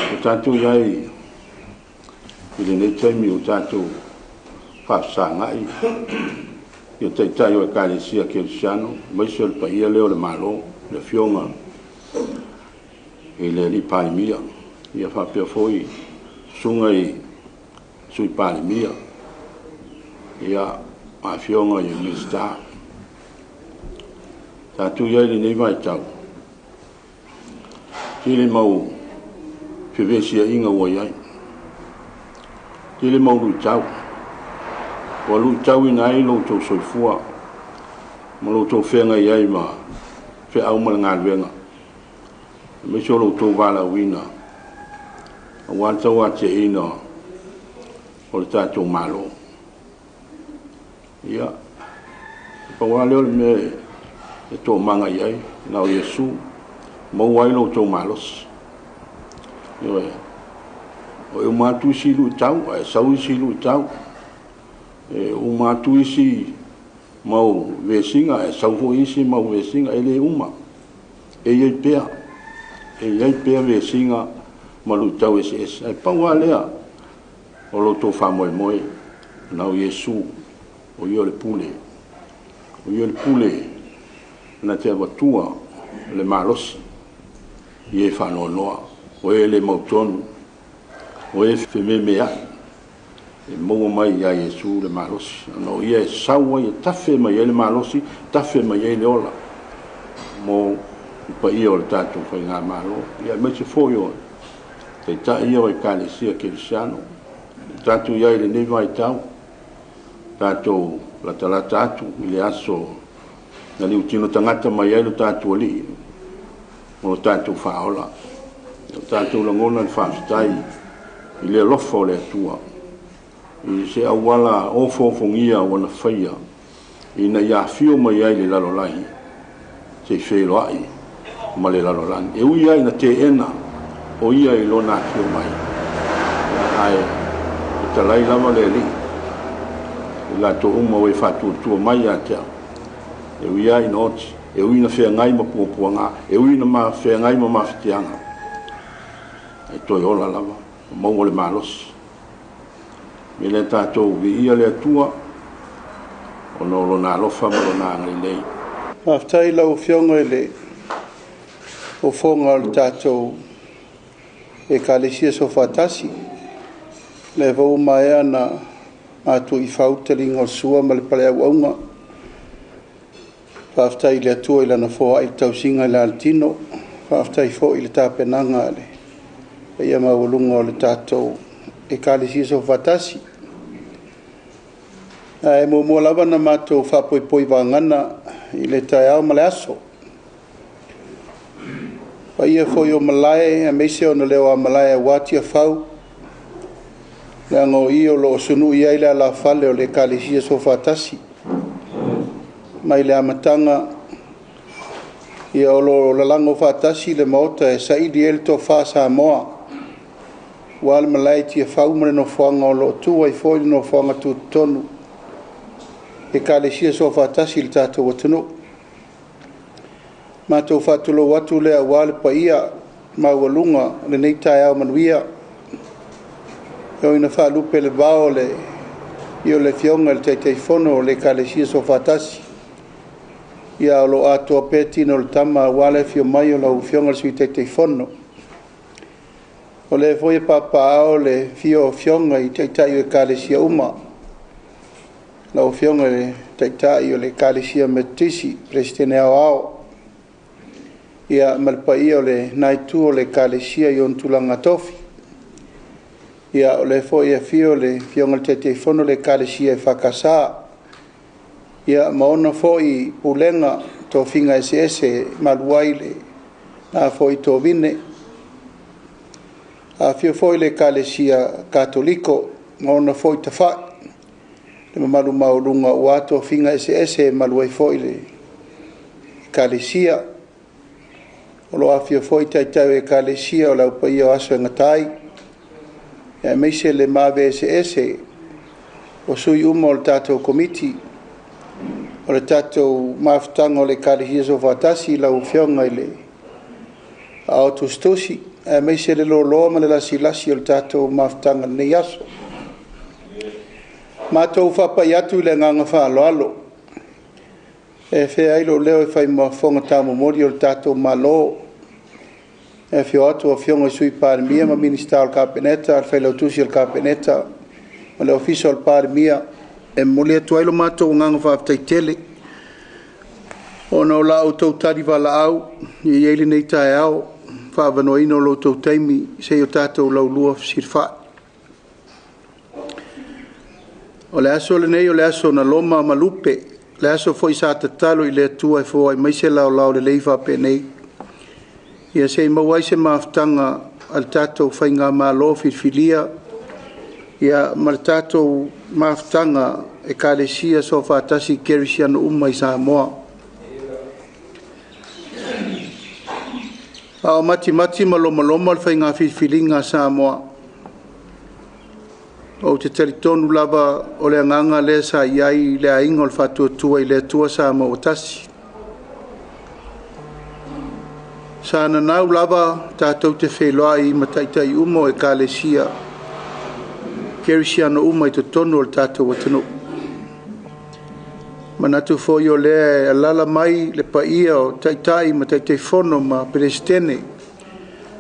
Ua tatou i ai i lenei taimi ua tatou faafesagai ia Taitai o Ekalesia Kerisiano aemaise o le paia lea o le Malo, le Afioga i le Alii Palemia, faapea foi Susuga i Sui Palemia, ma Afioga i Minisita. Tatou i ai i lenei vaitau, tele mau fevesiaiga ua i ai, tele mau luitau, ua luitauina ai lo outou soifua ma lo outou feagai ai ma feau ma le galuega, aemaise o lo outou valaauina aua le tauatiaeina o le tatou Malo. Ia, pau lava lea o le mea e toomaga i ai, na o Iesu, maua ai lo outou malosi. Ioe. E uma atu isi luitau ae sau isi luitau. E uma atu isi mau vesiga ae sau foi isi mau vesiga. E le uma. E i ai pea. E i ai pea vesiga ma luitau eseese. Ae pau lava lea o lo outou faamoemoe, na o Iesu, o Ia o le pule. O Ia o le pule na te avatua le malosi i e faanoanoa, o e le mautonu, o e fememeai, e maua mai ia Iesu le malosi, ona o Ia e sau ai e tafe mai ai le malosi, tafe mai ai le ola mo le paia o le tatou faigamalo, aemaise foi o Taitai ia o Ekalesia Kerisiano. Ua tatou i ai i lenei vaitau, tatou latalata atu i le aso na liutino tagata mai ai lo tatou Alii ma lo tatou Faaola. Ua tatou lagona le faafetai i le alofa o le Atua i se auala ofoofogia ua na faia ina ia afio mai ai i le lalolagi se i feiloai ma le lalolagi. E ui lava ina teena o ia i lona afio mai, ae fetalai lava le Alii i latou uma ua e faatuatua mai ia te au. E ui lava ina oti, e ui ina feagai ma puapuaga, e ui ina feagai ma mafatiaga, e toe ola lava, maua le malosi. O le mea lea tatou viia le Atua ona o lona alofa ma lona agalelei. Faafetai i lau Afioga i le fofoga o le tatou Ekalesia Soofaatasi. O lea foi ua maea ona matu i fau le taliga o le sua ma le paleauauga. Faafetai i le Atua i Lana foai i le tausiga i le alatino. Faafetai foi i le tapenaga a le paia maualuga o le tatou Ekalesia Soofaatasi. Ae muamua lava ona matou faapoipoi vagana i le taeao ma le aso. Paia foi o malae aemaise ona leo malae aua Tiafau, leaga o i o lo o sunui ai le alafale o le Ekalesia Soofaatasi. Mai le amataga ia o lo o lalago faatasi le Maota e saili ai le tofa Samoa aua le malae i Tiafau ma le nofoaga o lo o tu ai foi le nofoaga tutotonu Ekalesia Soofaatasi i le tatou atunuu. Matou faatulou atu lea aua le paia maualuga o lenei taeao manuia. E oi ina faalupe i le vao le afio o le Afioga i le Taitaifono o le Ekalesia Soofaatasi, ia o lo o atoa pea tino o le tama aua le afio mai o lau Afioga i le Sui Taitaifono. O lea foi e papaaao le afio o Afioga i Taitai o Ekalesia uma, lau Afioga i le Taitai o le Ekalesia Metotisi, Peresetene Aoao, ia ma le paia o lena itu o le Ekalesia i ona tulaga tofi. Ia o lea foi e afio le Afioga i le Taitaifono o le Ekalesia EFKS, ia ma ona foi pulega, tofiga eseese e malu ai lena foi tovine. Afifio foi le Ekalesia Katoliko ma ona foi tafai, le mamalu maualuga aua tofiga eseese e malu ai foi le Ekalesia. O lo o afifio foi Taitai o Ekalesia o le Au Paia o Aso e Gata ai, aemaise le maave eseese o sui uma o le tatou Komiti o le tatou mafutaga o le Ekalesia Soofaatasi, lau Afioga i le Aao Tusitusi, aemaise le loaloa ma le lasilasi o le tatou mafutaga i lenei aso. Matou faapai atu i le agaga faaaloalo e afea ai lou leo e fai ma fofoga taumomoli o le tatou Malo, e afio atu Afioga i Sui Palemia ma Minisita o le Kapeneta, le Failautusi o le Kapeneta ma le Ofisa o le Palemia. E momoli atu ai lo matou agaga faafetai tele ona o la outou tali valaau e i ai lenei taeao, faaavanoaina o lo outou taimi se i o tatou laulua fesilafai. O le aso lenei o le aso na loma ma lupe, o le aso foi sa tatalo i le Atua e foai mai se laolao lelei faapenei, ia se i maua ai se mafutaga a le tatou faigamalo filifilia ma le tatou mafutaga Ekalesia Soofaatasi Kerisiano uma i Samoa. A o matimati ma lomaloma le faiga filifiliga a Samoa, ou te talitonu lava o le agaga lea sa i ai le aiga o le Faatuatua i le Atua Samoa ua tasi. Sa nanau lava tatou te feiloai ma taitai uma o Ekalesia Kerisiano uma i totonu o le tatou atunuu. Manatu foi o lea e alaala mai le paia o taitai ma taitaifono ma Peresetene,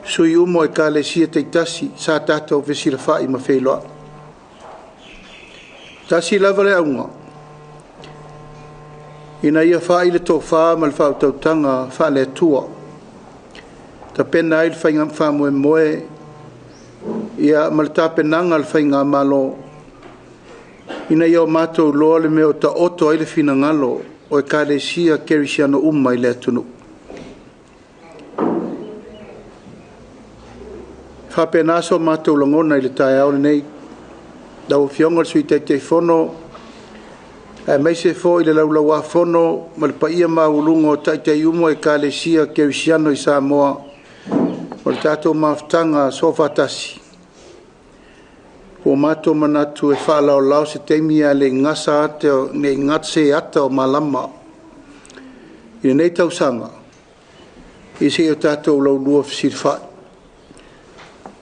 sui uma o Ekalesia taitasi sa tatou fesilafai ma feiloai. Tasi lava le auga, ina ia fai le tofa ma le faautautaga faale-Atua, tapena ai le faiga faamoemoe ma le tapenaga a le faigamalo, ina ia o matou iloa le mea o taoto ai le finagalo o Ekalesia Kerisiano uma i le atunuu. E faapena so matou lagona i le taeao lenei. Lau Afioga i le Sui Taitaifono, aemaise foi le Laulau-a-Fono ma le paia maualuga o Taitai uma o Ekalesia Kerisiano i Samoa, o le tatou mafutaga soofaatasi, ua matou manatu e faalaolao se taimi ae le i gata se ata o malama i lenei tausaga, se i o tatou laulua fesilafai.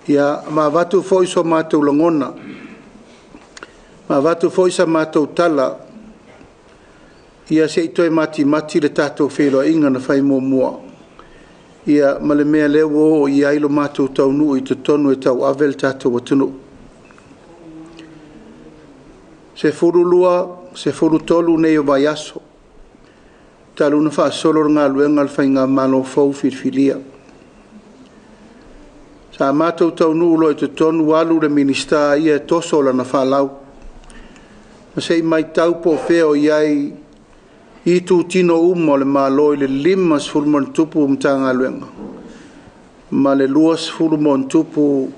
Ia, ma avatu foi so matou lagona, ma avatu foi sa matou tala, ia se i toe matimati le tatou feiloaiga na fai muamua, ma le mea lea ua oo i ai lo matou taunuu i totonu e tauave le tatou atunuu. 12, 13 nei o vaiaso talu ona faasolo le galuega a le faigamalo fou filifilia. Sa matou taunuu loa i totonu alu le Minisita ia e toso lana faalau, ma se i matau po o fea o i ai itutino uma o le Malo i le 50+ Matagaluega ma le 20+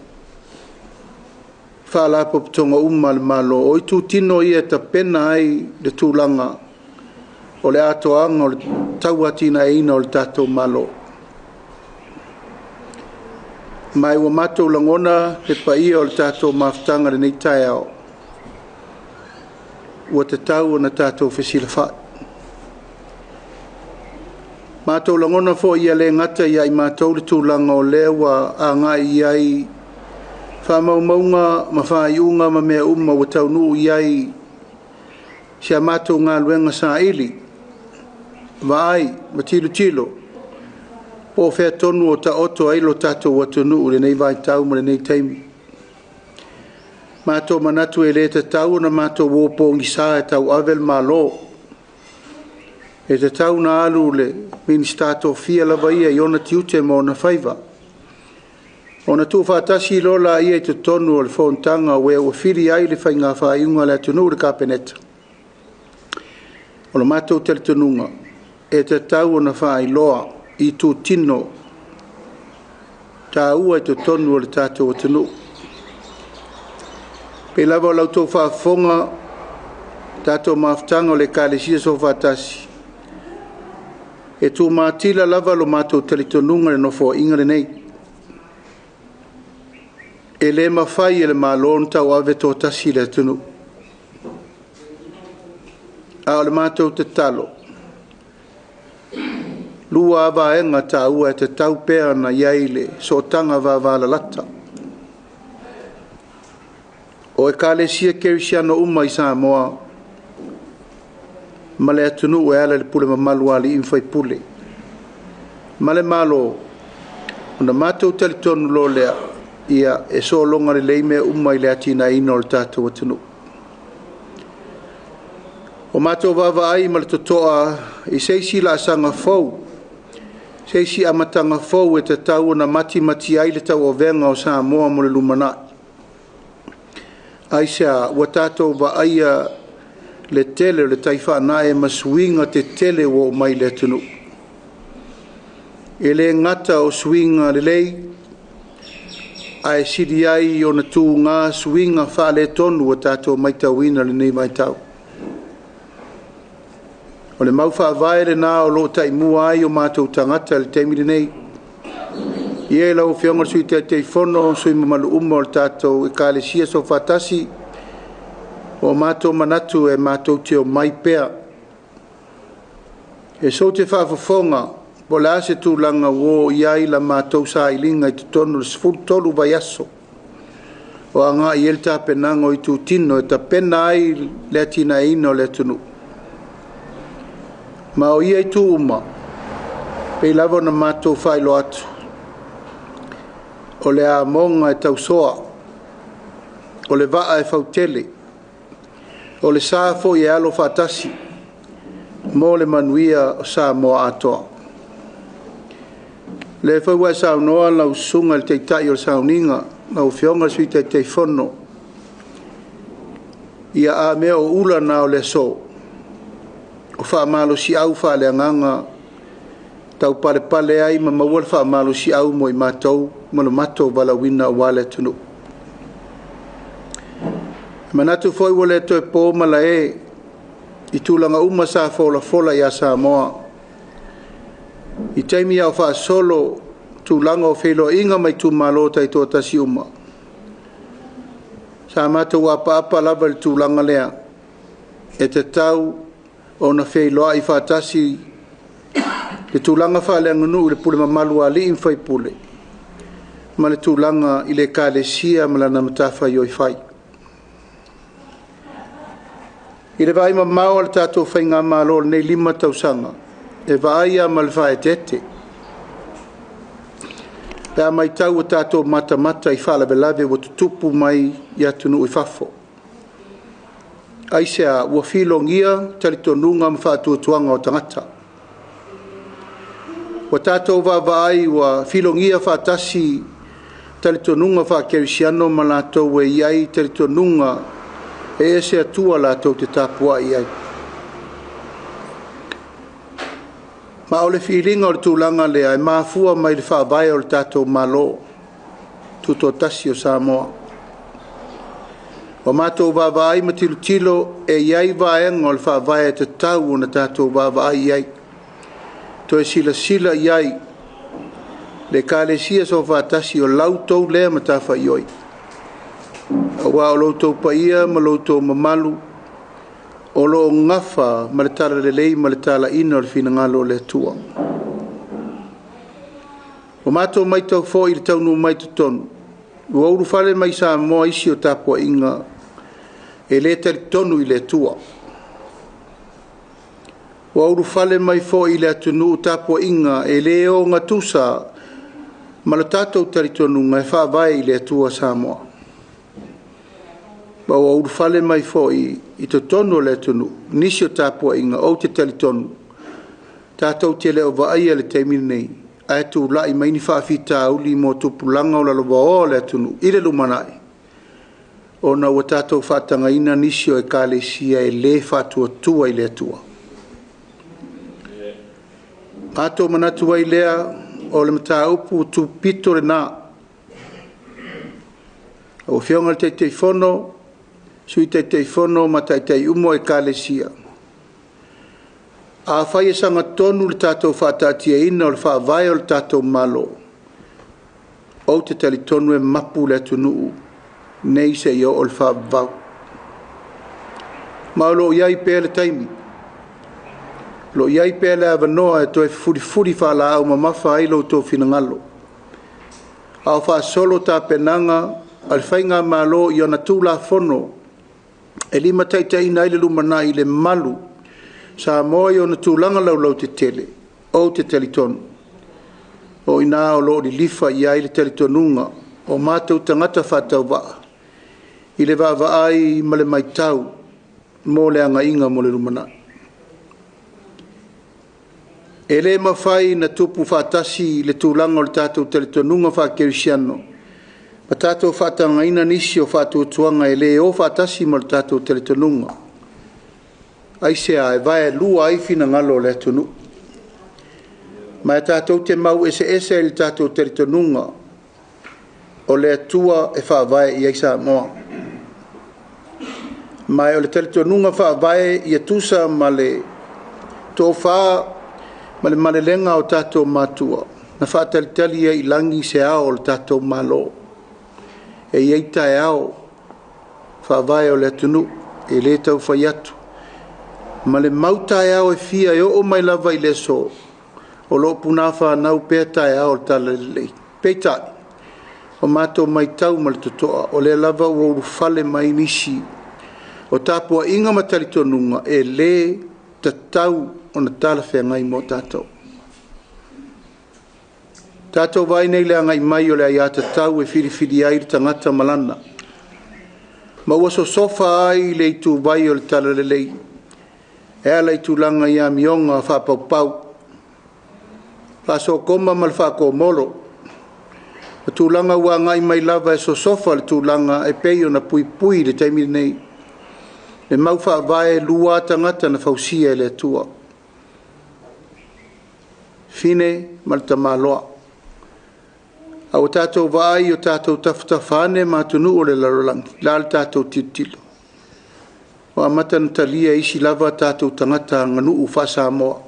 Faalapotopotoga uma a le Malo. O itutino ia e tapena ai le tulaga o le atoaga o le tauatiaeina o le tatou Malo. Ma ua matou lagona le paia o le tatou mafutaga i lenei taeao, ua tatau ona tatou fesilafai. Matou lagona foi ia le gata ia i matou le tulaga o lea ua agai i ai faamaumauga ma faaiuga ma mea uma ua taunuu i ai si a matou galuega saili, vaai ma tilotilo po o fea tonu o taoto ai lo tatou atunuu i lenei vaitau ma lenei taimi. Matou manatu e le tatau ona matou o pogisa e tauave le Malo. E tatau ona alu le Minisita tofia lava ia i ona tiute ma ona faiva, ona tuufaatasi loa laia i totonu o le fonotaga ua fili ai le faiga faaiuga a le atunuu i le Kapeneta. O le matou talitonuga, e tatau ona faailoa itutino taua i totonu o le tatou atunuu. Pei lava o la outou faafofoga, tatou mafutaga o le Ekalesia Soofaatasi, e tumatila lava lo matou talitonuga i le Nofoaiga lenei. E le mafai e le Malo ona tauave toatasi le atunuu. A o le matou tatalo, Lua lava vaega taua e tatau pea ona i ai le sootaga vavalalata. O Ekalesia Kerisiano uma i Samoa ma le atunuu e ala i le pule mamalu a alii ma faipule ma le Malo, ona matou talitonu loa lea, ia e sologa lelei mea uma i le atinaeina o le tatou atunuu. Ua matou vaavaai ma le totoa i se isi laasaga fou, se isi amataga fou e tatau ona matimati ai le tauavega o Samoa mo le lumanai. Aisea? Ua tatou vaaia le tele o le tai faanae ma suiga tetele ua oo mai i le atunuu. E le gata o suiga lelei, ae sili ai ona tuga suiga faaletonu ua tatou matauina i lenei vaitau. O le mau faavae lena o lo o taimua ai o matou tagata i le taimi lenei. Ia lau Afioga i le Sui Taitaifono, sui usufono mamalu uma o le tatou Ekalesia Soofaatasi, ua matou manatu e matou te omai pea e sou te faafofoga po o le a se tulaga ua oo i ai la matou sailiga i totonu o le 13 vaiaso o agai i ai le tapenaga o itutino e tapena ai le atinaeina o le atunuu. Ma o ia itu uma, pei lava ona matou faailoa atu, o le amoga e tausoa, o le vaa e fautele, o le sa foi e alo faatasi mo le manuia o Samoa atoa. O lea foi ua e saunoa lau Susuga i le Taitai o le Sauniga, lau Afioga i le Sui Taitaifono, ia a mea o ula na o le aso, o faamalosiau faaleagaga taupalepale ai ma maua le faamalosiau mo i matou ma lo matou valaauina aua le atunuu. E manatu foi ua le toe po malae i tulaga uma sa folafola ia Samoa i taimi a o faasolo tulaga o feiloaiga ma itumalo taitoatasi uma. Sa matou apaapa lava i le tulaga lea, e tatau ona feiloai faatasi le tulaga faaleaganuu i le pule mamalu a alii ma faipule ma le tulaga i le Ekalesia ma lana matafaioi fai. I le vaai mamao a le tatou faigamalo i lenei 5 tausaga, e vaai lava ma le faaeteete pe a matau ua tatou matamata i faalavelave ua tutupu mai i atunuu i fafo. Aisea? Ua filogia talitonuga ma faatuatuaga o tagata. Ua tatou vaavaai ua filogia faatasi talitonuga faakerisiano ma latou e i ai talitonuga e ese atua latou te tapuai i ai. Ma o le filiga o le tulaga lea e mafua mai le faavae o le tatou Malo Tutoatasi o Samoa. Ua matou vaavaai ma tilotilo e i ai vaega o le faavae e tatau ona tatou vaavaai i ai, toe silasila i ai le Ekalesia Soofaatasi o la outou lea matafaioi, aua o lo outou paia ma lo outou mamalu o lo o gafa ma le talalelei ma le talaiina o le finagalo o le Atua. Ua matou matau foi i le taunuu mai totonu, ua ulufale mai Samoa isi o tapuaiga e le talitonu i le Atua. Ua ulufale mai foi i le atunuu tapuaiga e le ogatusa ma le tatou talitonuga e faavae i le Atua Samoa. Ma ua ulufale mai foi i totonu o le atunuu nisi o tapuaiga ou te talitonu tatou te le o vaaia i le taimi lenei, ae tulai mai ni faafitauli mo tupulaga o lalovaoa o le atunuu i le lumanai, ona ua tatou faatagaina nisi o ekalesia e le faatuatua i le Atua. Matou manatu ai lea o le mataupu tupito lena. Lau Afioga i le Taitaifono, Sui Taitaifono ma Taitai uma o Ekalesia, afai e sagatonu le tatou faataatiaina o le faavae o le tatou Malo, ou te talitonu e mapu le atunuu nei seia oo i le faavavau. Ma o lo o i ai pea le taimi. Lo i ai pea le avanoa e toe fefulifuli faalaau mamafa ai lo outou finagalo. A o faasolo tapenaga a le Faigamalo i ona Tulafono e limataitaiina ai le lumanai i le malu Samoa i ona tulaga laulautetele, ou te talitonu, o i ina o lo o lilifa i ai le talitonuga o matou tagata faatauvaa i le vaavaai ma le matau mo le agaiga mo le lumanai. E le mafai ona tupu faatasi le tulaga o le tatou talitonuga faakerisiano ma tatou faatagaina nisi o faatuatuaga e le o faatasi ma le tatou talitonuga. Aisea? E vaelua ai finagalo o le atunuu. Ma e tatou te mau eseese i le tatou talitonuga o le Atua e faavae i ai Samoa. Ma o le talitonuga faavae ia tusa ma le tofa ma le malelega o tatou matua na faatalitali ai i lagi se ao o le tatou Malo. E i ai taeao faavae o le atunuu e le tau fai atu. Ma le mau taeao e fia e oo mai lava i le aso, o lo o punafanau pea taeao o le Talalelei. Peitai, o matou matau ma le totoa, o lea lava ua ulufale mai nisi o tapuaiga ma talitonuga e le tatau ona talafeagai mo tatou. Tatou vaai nei i le agai mai o le aiatatau e filifili ai le tagata ma lana, ma ua sosofa ai le ituvai o le Talalelei e ala i tulaga i amioga faapaupau, faasokoma ma le faakomolo, o tulaga ua agai mai lava e sosofa le tulaga e pei ona puipui i le taimi lenei, le mau faavae lua tagata na fausia e le Atua, fine ma le tamaloa. A ua tatou vaai i o tatou tafatafa ane ma atunuu o le lalolagi, la le tatou tilotilo. Ua amata ona talia e isi lava tatou tagata aganuu faa-Samoa,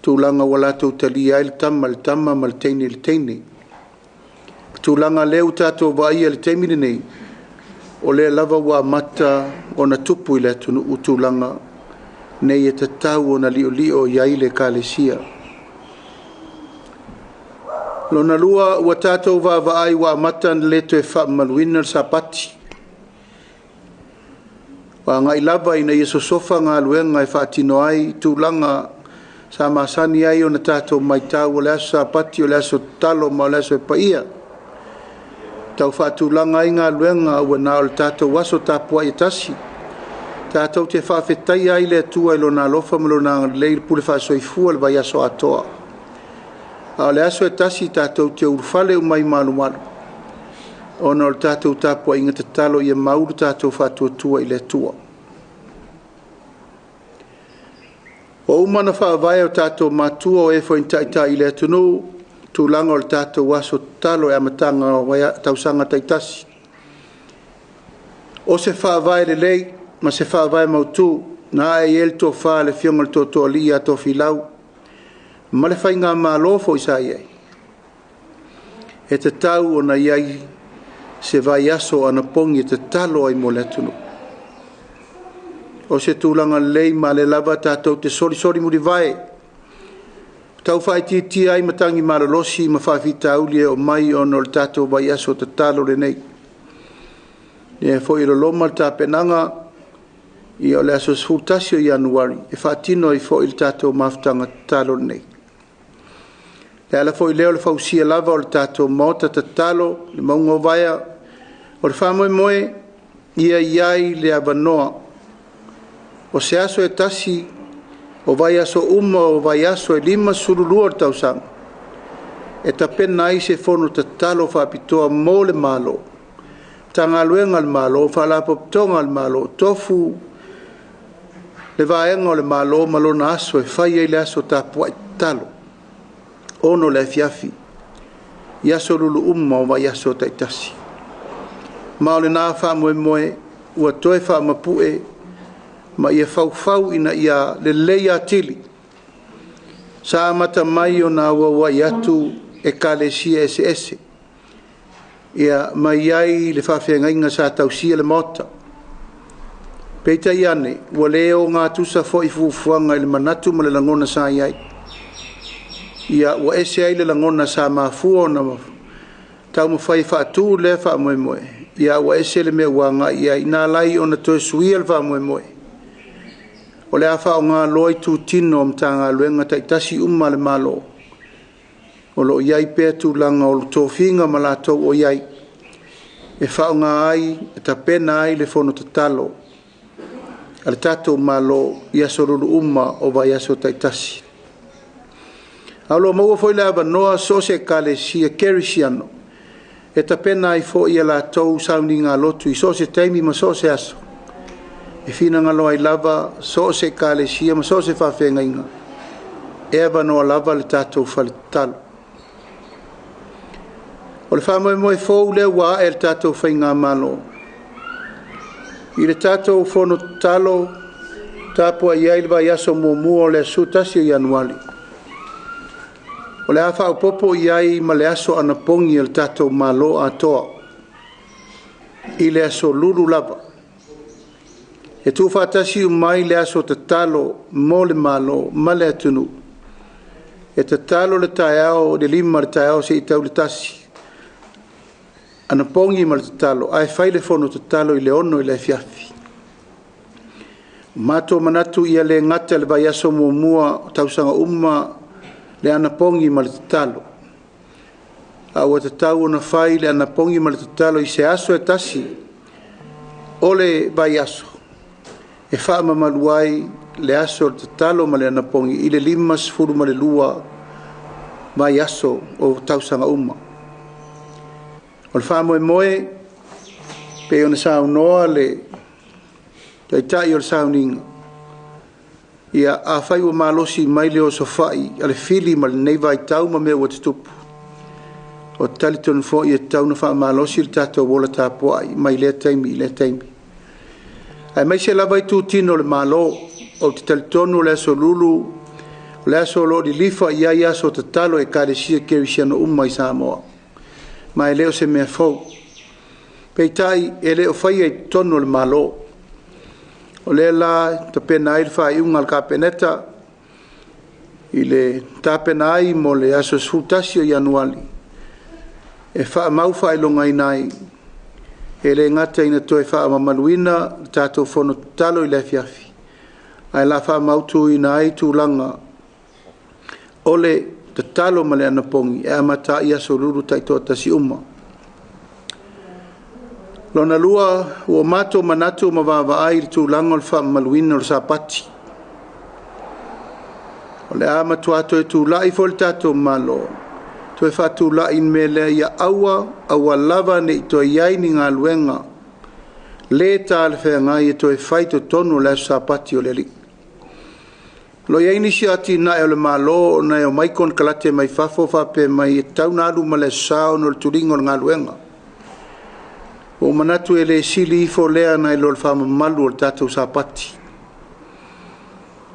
tulaga ua latou talia ai le tama i le tama ma le teine i le teine. O tulaga lea ua tatou vaaia i le taimi lenei, o lea lava ua amata ona tupu i le atunuu tulaga nei e tatau ona liolio i ai le Ekalesia. Lona lua, ua tatou vaavaai ua amata ona le toe faamamaluina le Sapati. Ua agai lava ina ia sosofa galuega e faatino ai tulaga sa masani ai ona tatou matau, o le aso Sapati o le aso tatalo ma o le aso e paia. Tau faatulaga ai galuega ua na o le tatou aso tapuai e tasi. Tatou te faafetaia ai le Atua i lona alofa ma lona agalelei i le pule faasoifua i le vaiaso atoa. A o le aso e tasi tatou te ulufale uma i malumalu, ona o le tatou tapuaiga tatalo ia mau le tatou faatuatua i le Atua. Ua uma ona faavae o tatou matua o e foi na taitai i le atunuu, tulaga o le tatou aso tatalo e amataga o tausaga taitasi. O se faavae lelei ma se faavae mautu na ae i ai le tofa a le Afioga i le Tootooalii ia Tofilau ma le faigamalo foi sa i ai. E tatau ona i ai se vaiaso o anapogi e tatalo ai mo le atunuu. O se tulaga lelei ma le lava tatou te solisoli mulivae, tau faaitiitia ai matagi malolosi ma faafitauli e oo mai ona o le tatou vaiaso tatalo lenei. Lea foi e loloma le tapenaga ia o le aso 11 o Ianuari e faatino ai foi le tatou mafutaga tatalo lenei. Le ala foi lea o le fausia lava o le tatou maota tatalo, le mauga o Vaea, o le faamoemoe ia i ai le avanoa o se aso e tasi o vaiaso uma o vaiaso e 52 o le tausaga e tapena ai se fono tatalo faapitoa mo le Malo, Matagaluega a le Malo, Faalapotopotoga a le Malo, tofu le vaega o le Malo ma lona aso e fai ai le aso tapuai tatalo, 6 le afiafi, i aso lulu uma o vaiaso taitasi. Ma o lena faamoemoe ua toe faamapue ma ia faufau ina ia lelei atili. Sa amata mai ona auauai atu ekalesia eseese, ia ma i ai le faafeagaiga sa tausia le maota. Peitai ane, ua le ogatusa foi fuafuaga i le manatu ma le lagona sa i ai. Ia ua ese ai le lagona sa mafua ona taumafai e faatu lea faamoemoe, ia ua ese le mea ua agai i ai, na ala ai ona toe suia le faamoemoe. O le a faaaoga loa itutino o Matagaluega taitasi uma a le Malo o lo o i ai pea tulaga o tofiga ma latou o i ai e faaaoga ai e tapena ai le fono tatalo a le tatou Malo i aso Lulu uma o vaiaso taitasi. A o lo o maua foi le avanoa so o se Ekalesia Kerisiano e tapena ai foi a latou sauniga lotu i so o se taimi ma so o se aso e finagalo ai lava so o se Ekalesia ma so o se faafeagaiga e avanoa lava le tatou fale tatalo. O le faamoemoe fou lea ua ae i le tatou faigamalo i le tatou fono tatalo tapuai ai le vaiaso muamua o le aso 11 o Ianuari, o le a faaopoopo i ai ma le aso anapogi a le tatou Malo atoa i le aso Lulu lava, e tuufaatasi uma ai le aso tatalo mo le Malo ma le atunuu, e tatalo le taeao i le 5 i le taeao seia tau i le 1, anapogi ma le tatalo, ae fai le fono tatalo i le 6 i le afiafi. Ua matou manatu ia le gata i le vaiaso muamua o tausaga uma le anapogi ma le tatalo, a ua tatau ona fai le anapogi ma le tatalo i se aso e tasi o le vaiaso e faamamalu ai le aso o le tatalo ma le anapogi i le 52 vaiaso o tausaga uma. O le faamoemoe pei ona saunoa le Taitai o le sauniga, ia afai ua malosi mai le osofai a le fili ma lenei vaitau ma mea ua tutupu, ou te talitonu foi e tatau ona faamalosi le tatou ola tapuai mai lea taimi i lea taimi. Aemaise lava itutino o le Malo, ou te talitonu o le aso Lulu, o le aso o lo o lilifa i ai aso tatalo a Ekalesia Kerisiano uma i Samoa, ma e le o se mea fou. Peitai, e le o faia i totonu o le Malo. O lea la e tapena ai le faaiuga a le Kapeneta i le tapena ai mo le aso 11 o Ianuari e faamau faailogaina ai, e le gata ina toe faamamaluina le tatou fono tatalo i le afiafi, ae o le a faamautuina ai tulaga o le tatalo ma le anapogi e amata ai aso Lulu taitoatasi uma. Lona lua, ua matou manatu ma vaavaai i le tulaga o le faamamaluina o le Sapati. O le a matua toe tulai foi le tatou Malo, toe faatulai le mea lea ia aua, aua lava ne i toe i ai ni galuega le talafeagai e toe fai i totonu o le aso Sapati o le Alii. O lo o i ai nisi o atinae o le Malo ona e omai konekarate mai fafo faapea mai e tatau ona alu ma le Aso Sa ona o le tuliga o le galuega. Ua ou manatu e le sili ifo lea nai lo le faamamalu o le tatou Sapati.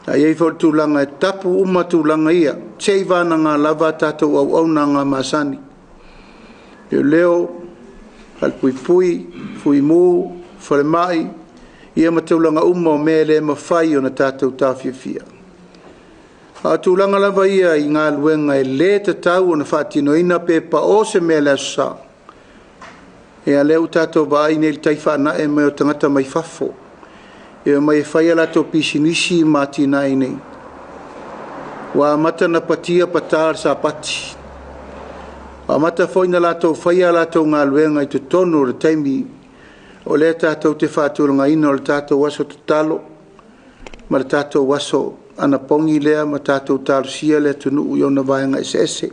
A i ai foi le tulaga e tapu uma tulaga ia, seiavagana lava a tatou auaunaga masani, leoleo, falepuipui, fuimu, falemai, ia ma tulaga uma o mea e le mafai ona tatou taofiofia. A o tulaga lava ia i galuega e le tatau ona faatinoina pe pao se mea i le Aso Sa, ia lea ua tatou vaai nei i le tai faanae mai o tagata mai fafo e omai e fai a latou pisinisi ma atinae i nei. Ua amata ona patia pata o le Sapati. Ua amata foi ona latou faia a latou galuega i totonu o le taimi o lea tatou te faatulagaina o le tatou aso tatalo ma le tatou aso anapogi lea ma tatou talosia le atunuu i ona vaega eseese.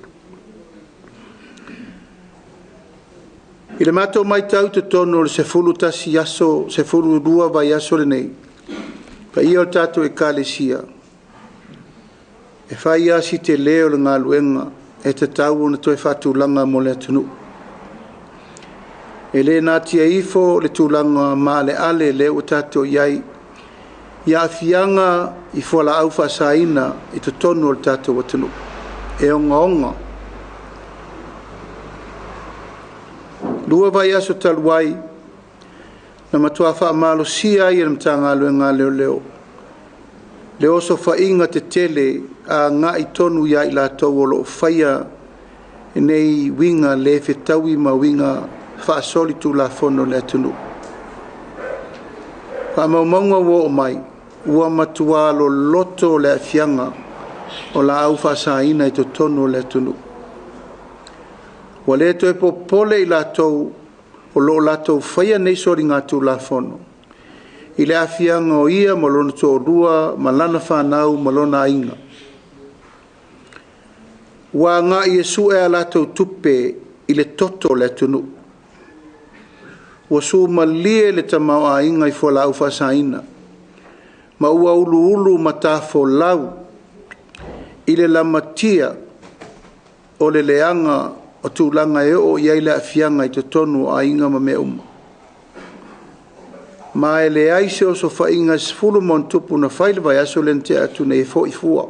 I le matou matau i totonu o le 11 aso, 12 vaiaso lenei, paia o le tatou Ekalesia, e fai lava si tele o le galuega e tatau ona toe faatulaga mo le atunuu. E le natia ifo le tulaga maaleale lea ua tatou i ai i aafiaga i fualaau faasaina i totonu o le tatou atunuu. E ogaoga. 2 vaiaso talu ai, Na matuā faamalosia ai e le Matagaluega a Leoleo le osofaiga tetele agai tonu ia i latou o lo o faia nei uiga le fetaui ma uiga faasolitulafono i le atunuu. Faamaumauga ua oo mai, ua matua loloto le aafiaga o laau faasaina i totonu o le atunuu. Ua le toe popole i latou o lo o latou faia nei soligatulafono i le aafiaga o ia ma lona toalua ma lana fanau ma lona aiga. Ua agai e sue a latou tupe i le toto o le atunuu. Ua sumalie le tamaoaiga i fualaau faasaina ma ua uluulu matafolau i le lamatia o le leaga o tulaga e oo i ai le aafiaga i totonu o aiga ma mea uma. Ma e leai se osofaiga e 10+ na fai le vaiaso lea na tea atu nei e foi fua.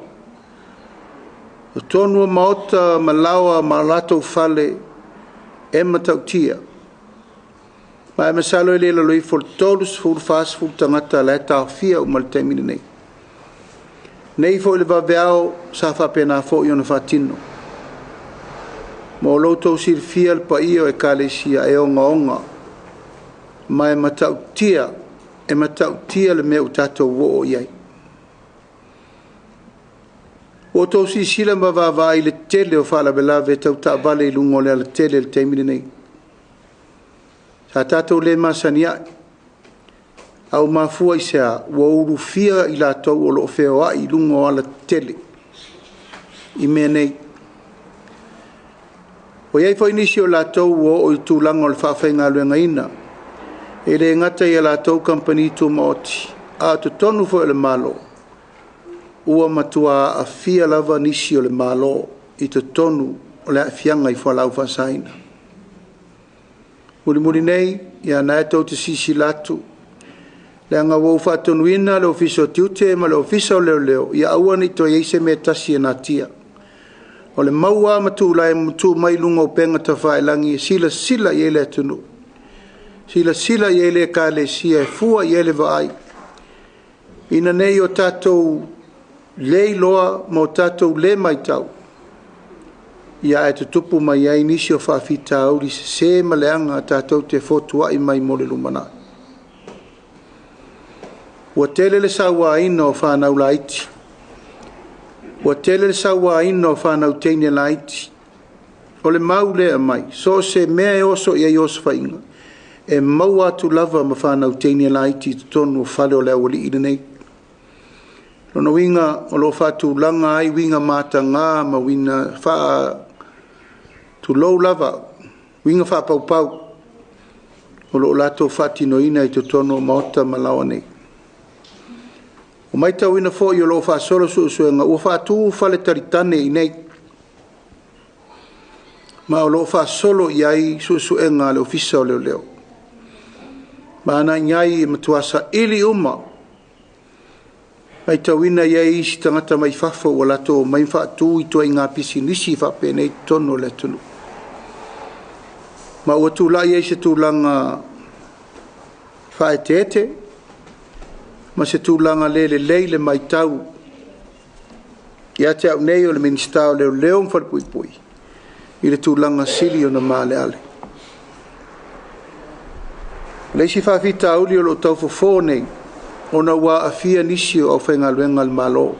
O totonu o maota ma laoa ma latou fale e matautia. Ma e masalo e le i lalo ifo o le 30, 40 tagata la e taofia uma i le taimi lenei. Nei foi le vaveao sa faapena foi ona faatino. Mo lo outou silafia le paia o Ekalesia e ogaoga ma e matautia le mea ua tatou oo i ai. Ua outou silasila ma vaavaai i le tele o faalavelave tau taavale i luga o le alatele i le taimi lenei. Sa tatou le masani ai, a ua mafua i se a? Ua ulufia i latou o lo o feoai i luga o alatele i mea nei. Ua i ai foi nisi o latou ua oo i tulaga o le faafaigaluegaina, e le gata i a latou kamupani tumaoti, a o totonu foi o le Malo, ua matua aafia lava nisi o le Malo i totonu o le aafiaga i fualaau faasaina. Mulimuli nei, ia na e tou te silasila atu, leaga ua ou faatonuina le Ofisa o Tiute ma le Ofisa o Leoleo, ia aua ne i toe i ai se mea tasi e natia. O le maua ma tulai tu mai luga o upega tafailagi e silasila i ai le atunuu, silasila i ai le Ekalesia e fua i ai le vaai, ina nei o tatou le iloa ma o tatou le matau, ia ae tutupu mai ai nisi o faafitauli sese ma leaga tatou te fotuai mai mo le lumanai. Ua tele le sauaina o fanau laiti, ua tele le sauaina o fanau teine laiti. O le mau lea mai, so o se mea e oso i ai osofaiga, e maua atu lava ma fanau teine laiti i totonu o fale o le aualii lenei. Lona uiga o lo o faatulaga ai uiga mataga ma uiga tulou lava, uiga faapaupau o lo o latou faatinoina i totonu o maota ma laoa nei. Ua matauina foi o lo o faasolo suesuega ua faatu fale talitane i nei, ma o lo o faasolo i ai suesuega a le Ofisa o Leoleo. Ma ana i ai e matua saili uma, matauina i ai isi tagata mai fafo ua latou omai faatu i ituaiga pisinisi faapenei i totonu o le atunuu. Ma ua tulai ai se tulaga faaeteete ma se tulaga le lelei le matau ia te au nei o le Minisita o Leoleo ma Falepuipui i le tulaga sili ona maaleale. O le isi faafitauli o lo o taufofo nei, ona ua aafia nisi o aufaigaluega a le Malo.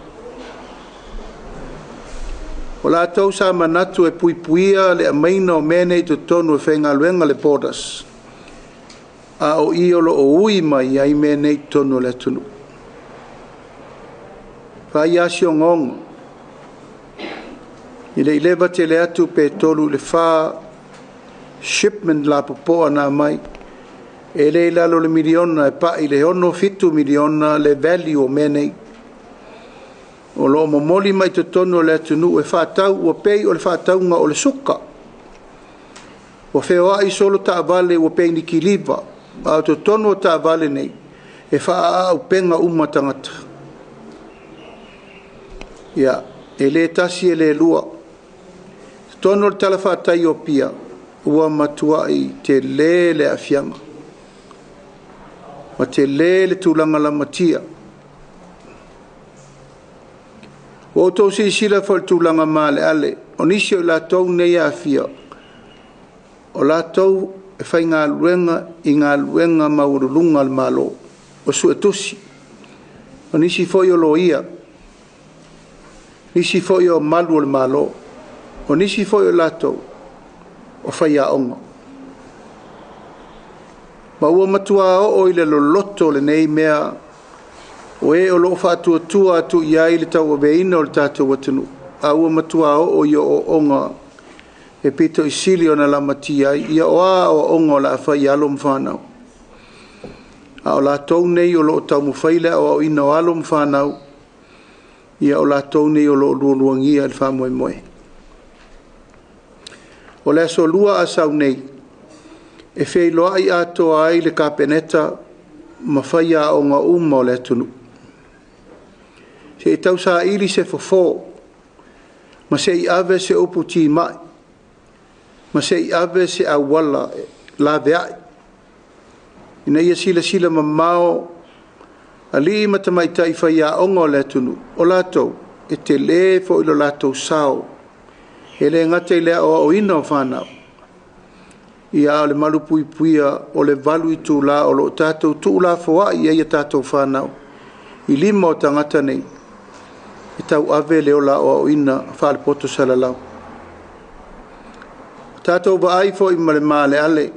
O latou sa manatu e puipuia le aumaiga o mea nei i totonu e faigaluega le Borders, a o i o lo o ui mai ai mea nei i totonu o le atunuu. Fai lava si ogaoga, e le i leva tele atu pe 3 i le 4 shipment lapopoa na aumai, e le i lalo o le miliona e pai i le 6-7 miliona le value o mea nei. O lo o momoli mai totonu o le atunuu e faatau, ua pei o le faatauga o le suka. Ua feoai solo taavale ua pei ni kiliva, a o totonu o taavale nei, e faaaaupega uma tagata. Ia, e le tasi e le lua. Totonu o le tala faatai o Apia, ua matuai tele le aafiaga. Ma telē le tulaga lamatia. Ua outou silasila foi i le tulaga maaleale, o nisi o i latou nei e aafia, o latou e faigaluega i galuega maualuluga a le Malo, o suetusi, o nisi foi o loia, nisi foi o malu o le Malo, o nisi foi o latou o faiaoga. Ma ua matua oo i le loloto lenei mea o e o lo o faatuatua atu i ai le tauaveina o le tatou atunuu, a ua matua oo i ooooga e pito i sili ona lamatia ai, ia o a aoaoga o le a fai i alo ma fanau. A o latou nei o lo o taumafai le aoaoina o alo ma fanau, ia o latou nei o lo o lualuagia i le faamoemoe. O le Aso Lua a sau nei, e feiloai atoa ai le Kapeneta ma faiaoga uma o le atunuu. Se i tausaili se fofo, ma se i ave se upu timai, ma se i ave se auala laveai, ina ia silasila mamao alii ma tamaitai faiaoga o le atunuu, o latou e telē foi lo latou sao, e le gata i le aoaoina o fanau, ia a o le malupuipuia o le 8 itulā o lo o tatou tuulafoai ai a tatou fanau i lima o tagata nei e tauave le ola aoaoina faalepoto salalau. O tatou vaai foi ma le maaleale,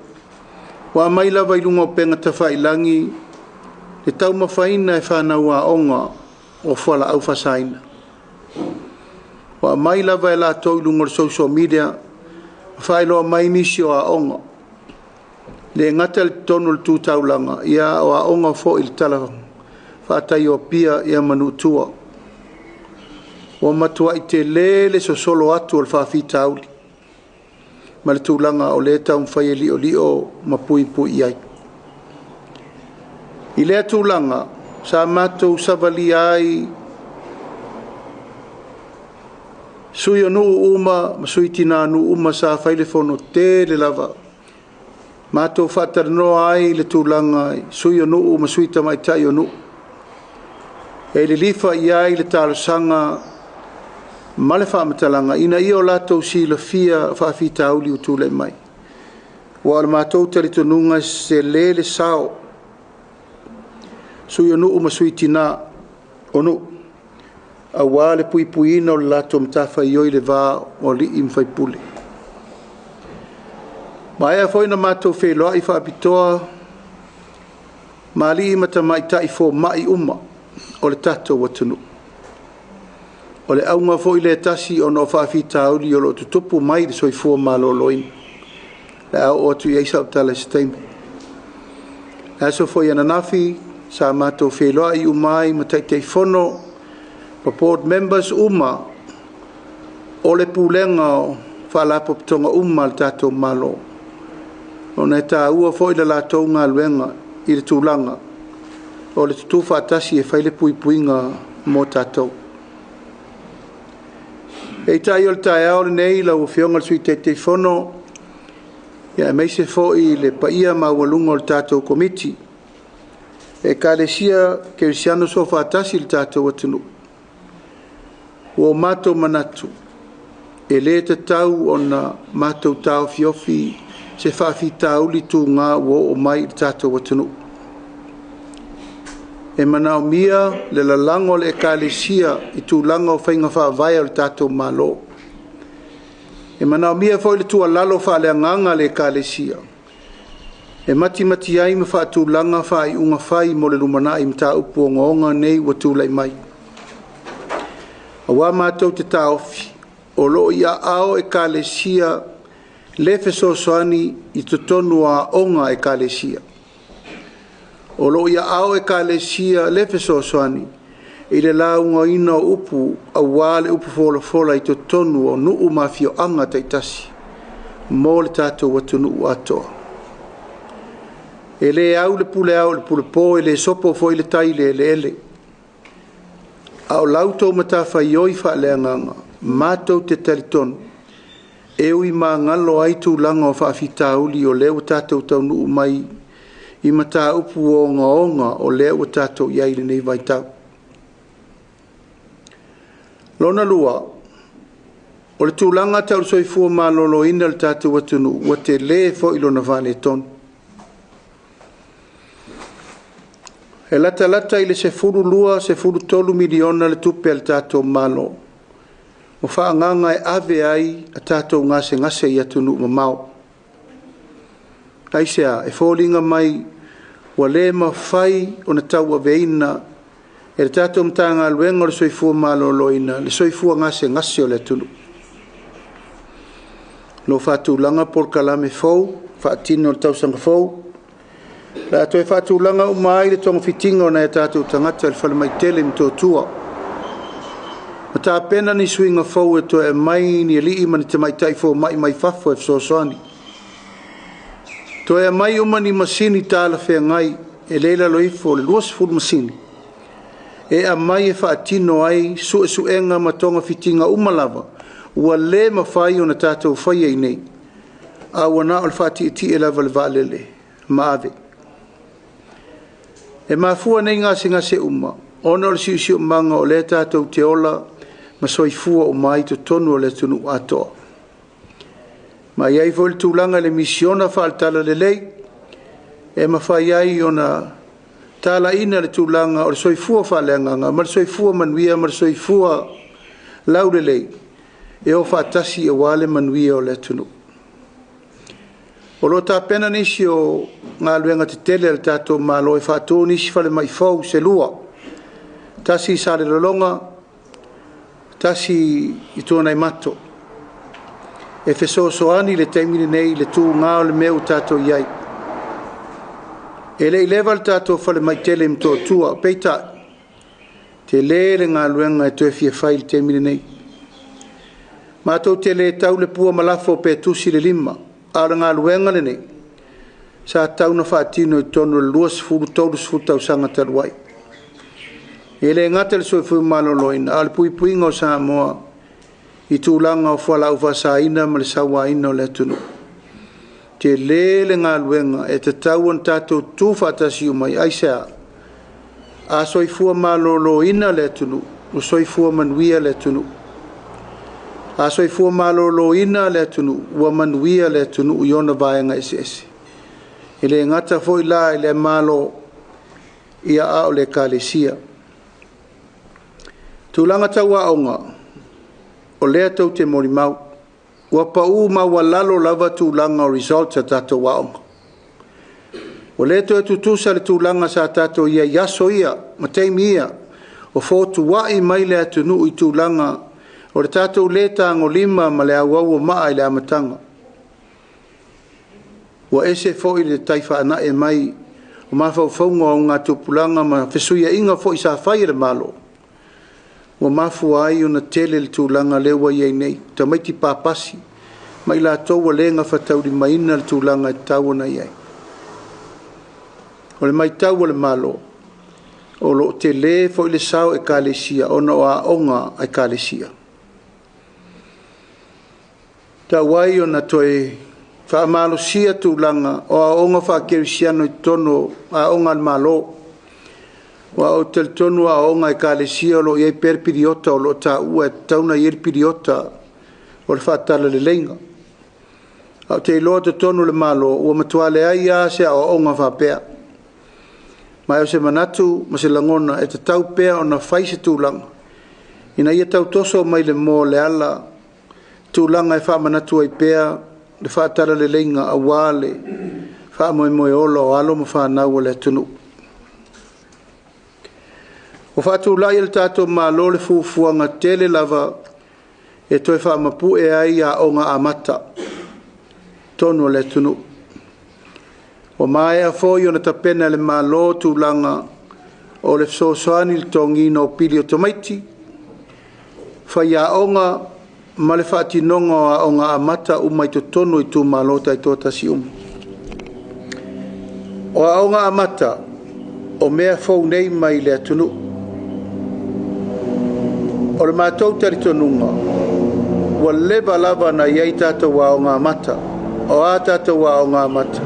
ua aumai lava i luga o upega tafailagi le taumafaina e fanau aoga o fualaau faasaina. Ua aumai lava e latou i luga o le social media, faailoa mai nisi o aoga, le gata i totonu o le tu taulaga, ia o aoga foi i le tala faataio Apia ia ma nuu tua. Ua matuai telē le sosolo atu o le faafitauli ma le tulaga o lea e taumafai e liolio ma puipui i ai. I lea tulaga, sa matou savalia ai sui o nuu uma ma sui tinā nuu uma sa fai le fono tele lava. Matou faatalanoa ai le tulaga i sui o nuu ma sui tamaitai o nuu. E lilifa i ai le talosaga ma le faamatalaga ina ia o latou silafia faafitauli ua tulai mai. Ua o le matou talitonuga se lē le sao sui o nuu ma sui tinā o nuu, aua le puipuiina o le latou matafaioi i le va o alii ma faipule. Maea foi na matou feiloai faapitoa ma alii ma tamaitai fomai uma o le tatou atunuu. O le auga foi lea tasi ona o faafitauli o lo o tutupu mai i le soifua maloloina. Le a oo atu i ai sau tala i se taimi. Le aso foi ananafi sa matou feiloai uma ai ma Taitaifono ma board members uma o le pulega o faalapotopotoga uma a le tatou Malo, ona e taua foi le latou galuega i le tulaga o le tutu faatasi e fai le puipuiga mo tatou. Peitai o le taeao lenei lau Afioga i le Sui Taitaifono, ia aemaise foi le paia maualuga o le tatou Komiti, Ekalesia Kerisiano Soofaatasi i le tatou atunuu, ua o matou manatu e le tatau ona matou taofiofi se faafitauli tuga ua oo mai i le tatou atunuu. E manaomia le lalago o le Ekalesia i tulaga o faiga faavae a le tatou Malo. E manaomia foi le tuualalo faaleagaga a le Ekalesia e matimati ai ma faatulaga faaiuga fai mo le lumanai i mataupu ogaoga nei ua tulai mai. Aua matou te taofi, o lo o i aao Ekalesia le fesoasoani i totonu o aoga a Ekalesia. O lo o i aao Ekalesia le fesoasoani i le laugaina o upu aua le upu folafola i totonu o nuu ma afioaga taitasi mo le tatou atunuu atoa. E le au le pule ao i le pule po, e le sopo foi le tai i le eleele. A o la outou matafaioi faaleagaga, matou te talitonu e ui magalo ai tulaga o faafitauli o lea ua tatou taunuu mai i mataupu ogaoga o lea ua tatou i ai i lenei vaitau. Lona lua, o le tulaga tau le soifua maloloina o le tatou atunuu ua tele foi lona faaletonu. E latalata i le $12, $13 miliona le tupe a le tatou Malo ua faaagaaga e ave ai a tatou gasegase i atunuu mamao. Aisea? E foliga mai ua le mafai ona tauaveina e le tatou Matagaluega o le Soifua Maloloina le soifua gasegase o le atunuu. O lo o faatulaga polokalame fou e faatino i le tausaga fou, o le a toe faatulaga uma ai le togafitiga o nai o tatou tagata i le falemai tele i Motootua, ma tapena ni suiga fou e toe aumai ni alii ma ni tamaitai fomai mai fafo e fesoasoani. Toe aumai uma ni masini talafeagai e le i lalo ifo o le 20 masini e aumai e faatino ai suesuega ma togafitiga uma lava ua le mafai ona tatou faia i inei, a ua na o le faatietie lava i le vaalele ma ave. E mafua nei gasegase uma ona o le siosiomaga o lea tatou te ola ma soifua uma ai i totonu o le atunuu atoa. Ma e i ai foi le tulaga i le misiona faale-talalelei e mafai ai ona talaina le tulaga o le soifua faaleagaga ma le soifua manuia ma le soifua laulelei e o faatasi aua le manuia o le atunuu. O lo o tapena nisi o galuega tetele a le tatou Malo e faatu nisi falemai fou se lua, tasi i Salelologa, tasi i Tuanaimato, e fesoasoani i le taimi lenei i le tuga o le mea ua tatou i ai. E le i leva le tatou falemai tele i Motootua, peitai, tele le galuega e toe fia fai i le taimi lenei. Matou te le tau le pua malafo pe tusi le lima, a o le galuega lenei sa tatau ona faatino i totonu o le 20, 30 tausaga talu ai. E le gata i le soifua maloloina, a o le puipuiga o Samoa i tulaga o fualaau faasaina ma le sauaina o le atunuu. Tele le galuega e tatau ona tatou tutu faatasi uma ai. Aisea? A soifua maloloina le atunuu, ua soifua manuia le atunuu. A soifua maloloina le atunuu, ua manuia le atunuu i ona vaega eseese. E le gata foi la i le Malo, ia a o le Ekalesia. Tulaga tau aoga, o lea tou te molimau, ua pau maualalo lava tulaga o results a tatou aoga. Ua le toe tutusa le tulaga sa tatou i ai i aso ia ma taimi ia, o fotuai mai le atunuu i tulaga o le tatou le tagolima ma le auau o maa i le amataga. Ua ese foi le tai faanae mai o mafaufauga o augatupulaga ma fesuiaiga foi sa fai e le Malo, ua mafua ai ona tele le tulaga lea ua i ai nei, tamaiti papasi ma i latou ua le gafataulimaina le tulaga e tatau ona i ai. O le matau a le Malo, o lo o tele foi le sao o Ekalesia ona o aoga a Ekalesia. Tau ai ona toe faamalosia tulaga o aoaoga faakerisiano i totonu o aoga a le Malo. Aua ou te talitonu o aoga a Ekalesia o lo o i ai pea le piliota o lo o taua e tatau ona i ai le piliota o le faatalaleleiga. Ae ou te iloa i totonu o le Malo ua matua leai lava se aoaoga faapea. Ma o se manatu ma se lagona e tatau pea ona fai se tulaga ina ia tau toso mai le moa o le ala tulaga e faamanatu ai pea le faatalaleleiga aua le faamoemoe ola o alo ma fanau a le atunuu. Ua faatulai e le tatou Malo le fuafuaga tele lava e toe faamapue ai aoga amata i totonu o le atunuu. Ua maea foi ona tapena e le Malo tulaga o le fesoasoani i le totogiina o pili o tamaiti, faiaoga ma le faatinoga o aoga amata uma i totonu o itumalo taitoatasi uma. O aoga amata o mea fou nei mai le atunuu. O le matou talitonuga, ua leva lava ona i ai tatou aoga amata. O a tatou aoga amata?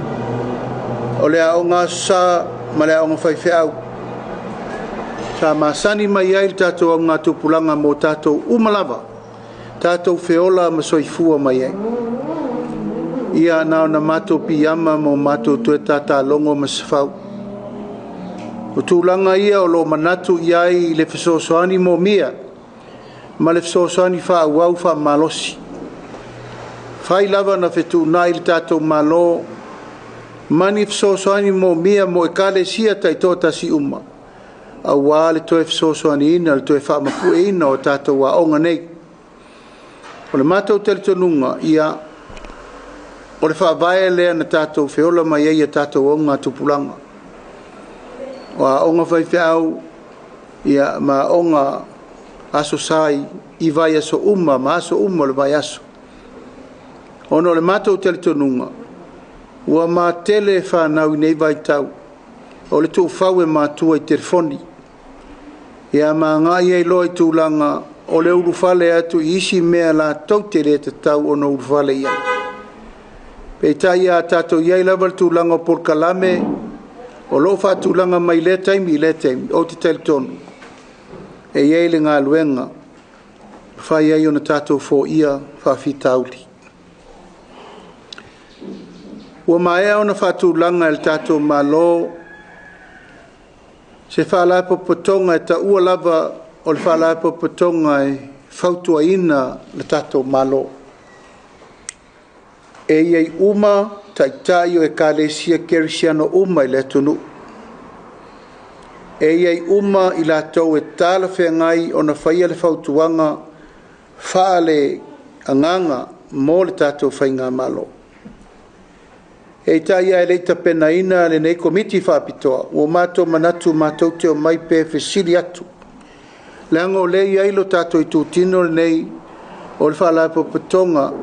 O le aoga Aso Sa ma le aoga faifeau sa masani mai ai le tatou augatupulaga mo tatou uma lava, tatou feola ma soifua mai ai. Ia na ona matou piiama ma o matou toe tatalogo ma sefau. O tulaga ia o lo o manatu i ai le fesoasoani moomia ma le fesoasoani faaauau faamalosi. Fai lava na fetuunai le tatou Malo ma ni fesoasoani moomia mo ekalesia taitoatasi uma, aua le toe fesoasoaniina le toe faamapueina o tatou aoga nei. O le matou talitonuga, ia, o le faavae lea na tatou feola mai ai ia tatou augatupulaga. O aoga faifeau, ia, ma aoga Aso Sa i vaiaso uma ma aso uma o le vaiaso. Ona o le matou talitonuga, ua matele fanau i nei vaitau, o le tuufau e matua i telefoni. Ia ma agai ai loa i tulaga o le ulufale atu i isi mea latou te le tatau ona ulufale i ai. Peitai a tatou i ai lava le tulaga o polokalame o lo o faatulaga mai lea taimi i lea taimi, ou te talitonu e i ai le galuega fai ai ona tatou foia faafitauli. Ua maea ona faatulaga e le tatou Malo se faalapotopotoga e taua lava o le faalapotopotoga e fautuaina le tatou Malo. E i ai uma taitai o ekalesia kerisiano uma i le atunuu. E i ai uma i latou e talafeagai ona faia le fautuaga faaleagaga mo le tatou faigamalo. Peitai ae le i tapenaina lenei komiti faapitoa, ua matou manatu matou te omai pe fesili atu. Leaga o lea e i ai lo tatou itutino lenei o le Faalapotopotoga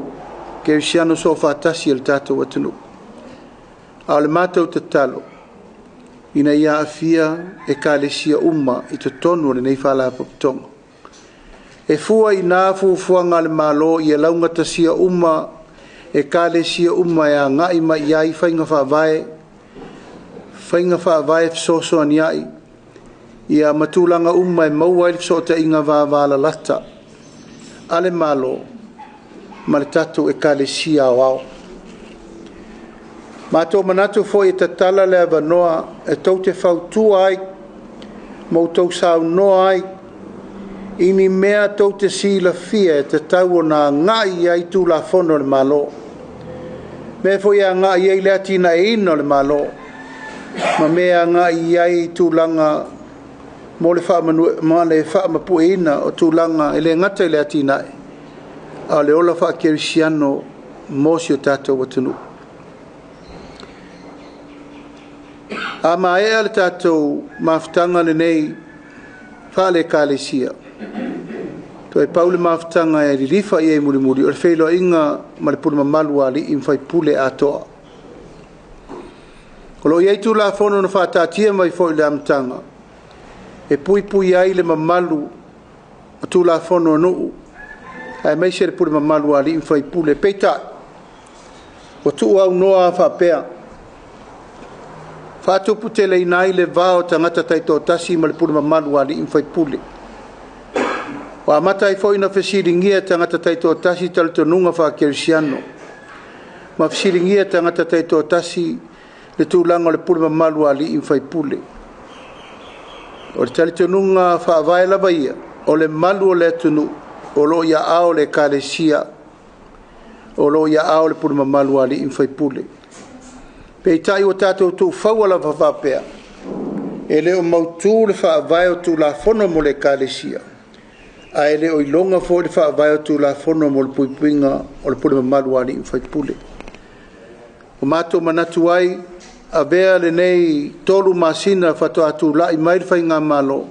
Kerisiano Soofaatasi a le tatou atunuu. A o le matou tatalo, ina ia aafia ekalesia uma i totonu o lenei Faalapotopotoga. E fua i ina fuafuaga a le Malo ia laugatasia uma ekalesia uma e agai mai i ai faiga faavae fesoasoani ai, ia ma tulaga uma e maua ai le fesootaiga vavalalata a le Malo ma le tatou ekalesia aoao. Matou manatu foi e tatala le avanoa e tou te fautua ai ma outou saunoa ai i ni mea tou te silafia e tatau ona agai i ai Tulafono a le Malo. Mea foi e agai i ai le atinaeina o le Malo, ma mea e agai i ai tulaga mo le faamapueina o tulaga e le gata i le atinae, a o le ola faakerisiano mo si o tatou atunuu. A maea le tatou mafutaga lenei faale-ekalesia, toe pau le mafutaga e lilifa i ai mulimuli, o le feiloaiga ma le pule mamalu a alii ma faipule atoa. O lo o i ai Tulafono na faataatia mai foi i le amataga, e puipui ai le mamalu o Tulafono a nuu, aemaise le pule mamalu a alii ma faipule. Peitai, ua tuuaunoa faapea, faatuputeleina ai le va o tagata taitoatasi ma le pule mamalu a alii ma faipule. Ua amata ai foi ona fesiligia e tagata taitoatasi talitonuga faakerisiano, ma fesiligia e tagata taitoatasi le tulaga o le pule mamalu a alii ma faipule. O le talitonuga faavae lava ia, o le malu o le atunuu, o lo o i aao o le ekalesia, o lo o i aao o le pule mamalu a alii ma faipule. Peitai ua tatou tuufaua lava faapea, e le o mautu le faavae o Tulafono mo le ekalesia, ae le o iloga foi le faavae o Tulafono mo le puipuiga o le pule mamalu a alii ma faipule. O matou manatu ai, avea lenei 3 masina faatoa tulai mai le faigamalo,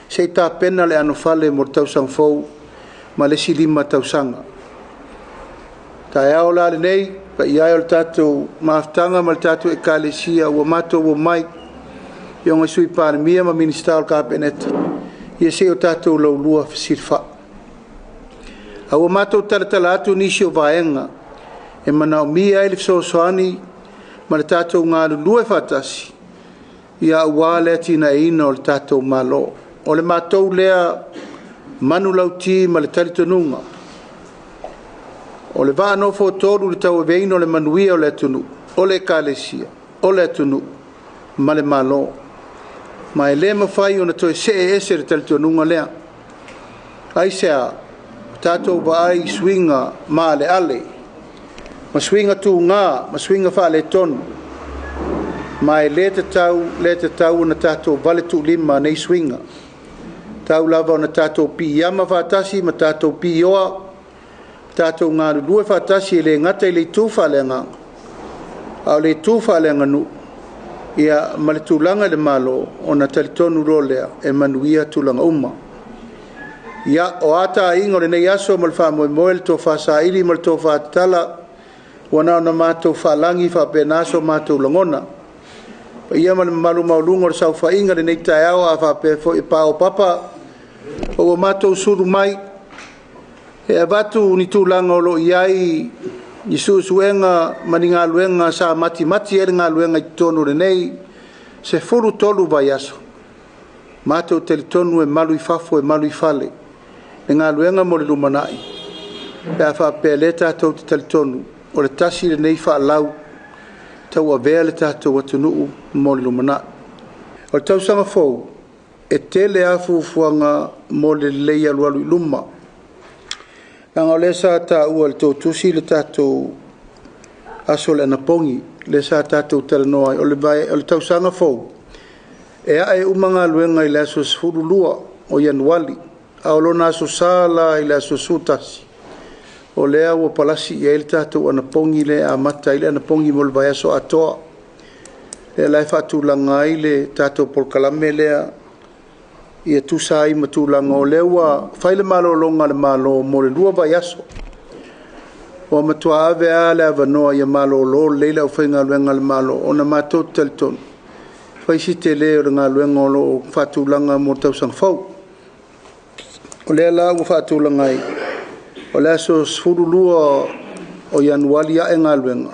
se i tapena le anofale mo le tausaga fou ma le isi 5 tausaga. Taeao la lenei, paia e o le tatou mafutaga ma le tatou ekalesia, ua matou omai, afioga i Sui Palemia ma Minisita o le Kapeneta, ia se i o tatou laulua fesilafai. A ua matou talatala atu nisi o vaega e manaomia ai le fesoasoani ma le tatou galulue faatasi ia aua le atinaeina o le tatou Malo. O le matou lea manulauti ma le talitonuga, o le vaa nofoatolu i le tauaveina o le manuia o le atunuu, o le Ekalesia, o le atunuu ma le Malo. Ma e le mafai ona toe see ese le talitonuga lea. Aisea? Ua tatou vaai i suiga maaleale ma suiga tuga ma suiga faaletonu, ma e le tatau le tatau ona tatou valetuulima nei suiga. Tau lava ona tatou piiama faatasi ma tatou piioa, tatou galulue faatasi e le gata i le itu faaleagaga, a o le itu faaleaganuu, ia ma le tulaga i le Malo, ona talitonu loa lea e manuia tulaga uma. Ia, o a taaiga o lenei aso ma le faamoemoe, le tofa saili ma le tofa tatala, ua na ona matou faalagi faapena so matou lagona. Paia ma le mamalu maualuga o le saofaiga i lenei taeao, a faapea foi e paopapa ua matou sulu mai, e avatu ni tulaga o lo o i ai ni suesuega ma ni galuega sa matimati ai le galuega i totonu o lenei 13 vaiaso. Matou talitonu e malu i fafo e malu i fale le galuega mo le lumanai, pe a faapea o lea tatou te talitonu o le tasi lenei faalau tauavea le tatou atunuu mo le lumanai. O le tausaga fou, e tele lava fuafuaga mo le lelei alualu i luma. Leaga o lea sa taua e le tou tusi le tatou aso o le anapogi, lea sa tatou talanoa ai, o le tausaga fou, e ae uma galuega i le aso 12 o Ianuari, a o lona aso Sa la i le aso 11, o lea ua palasi i ai le tatou anapogi lea e amata ai le anapogi mo le vaiaso atoa. Lea la e faatulaga ai le tatou polokalame lea ia tusa ai ma tulaga o lea ua fai le malologa a le Malo mo le 2 vaiaso. Ua matua ave lava le avanoa ia malolo lelei le aufaigaluega a le Malo, ona matou te talitonu, fai si tele o le galuega o lo o faatulaga mo le tausaga fou. O lea la ua faatulaga ai, o le aso 12 o Ianuari ae galuega,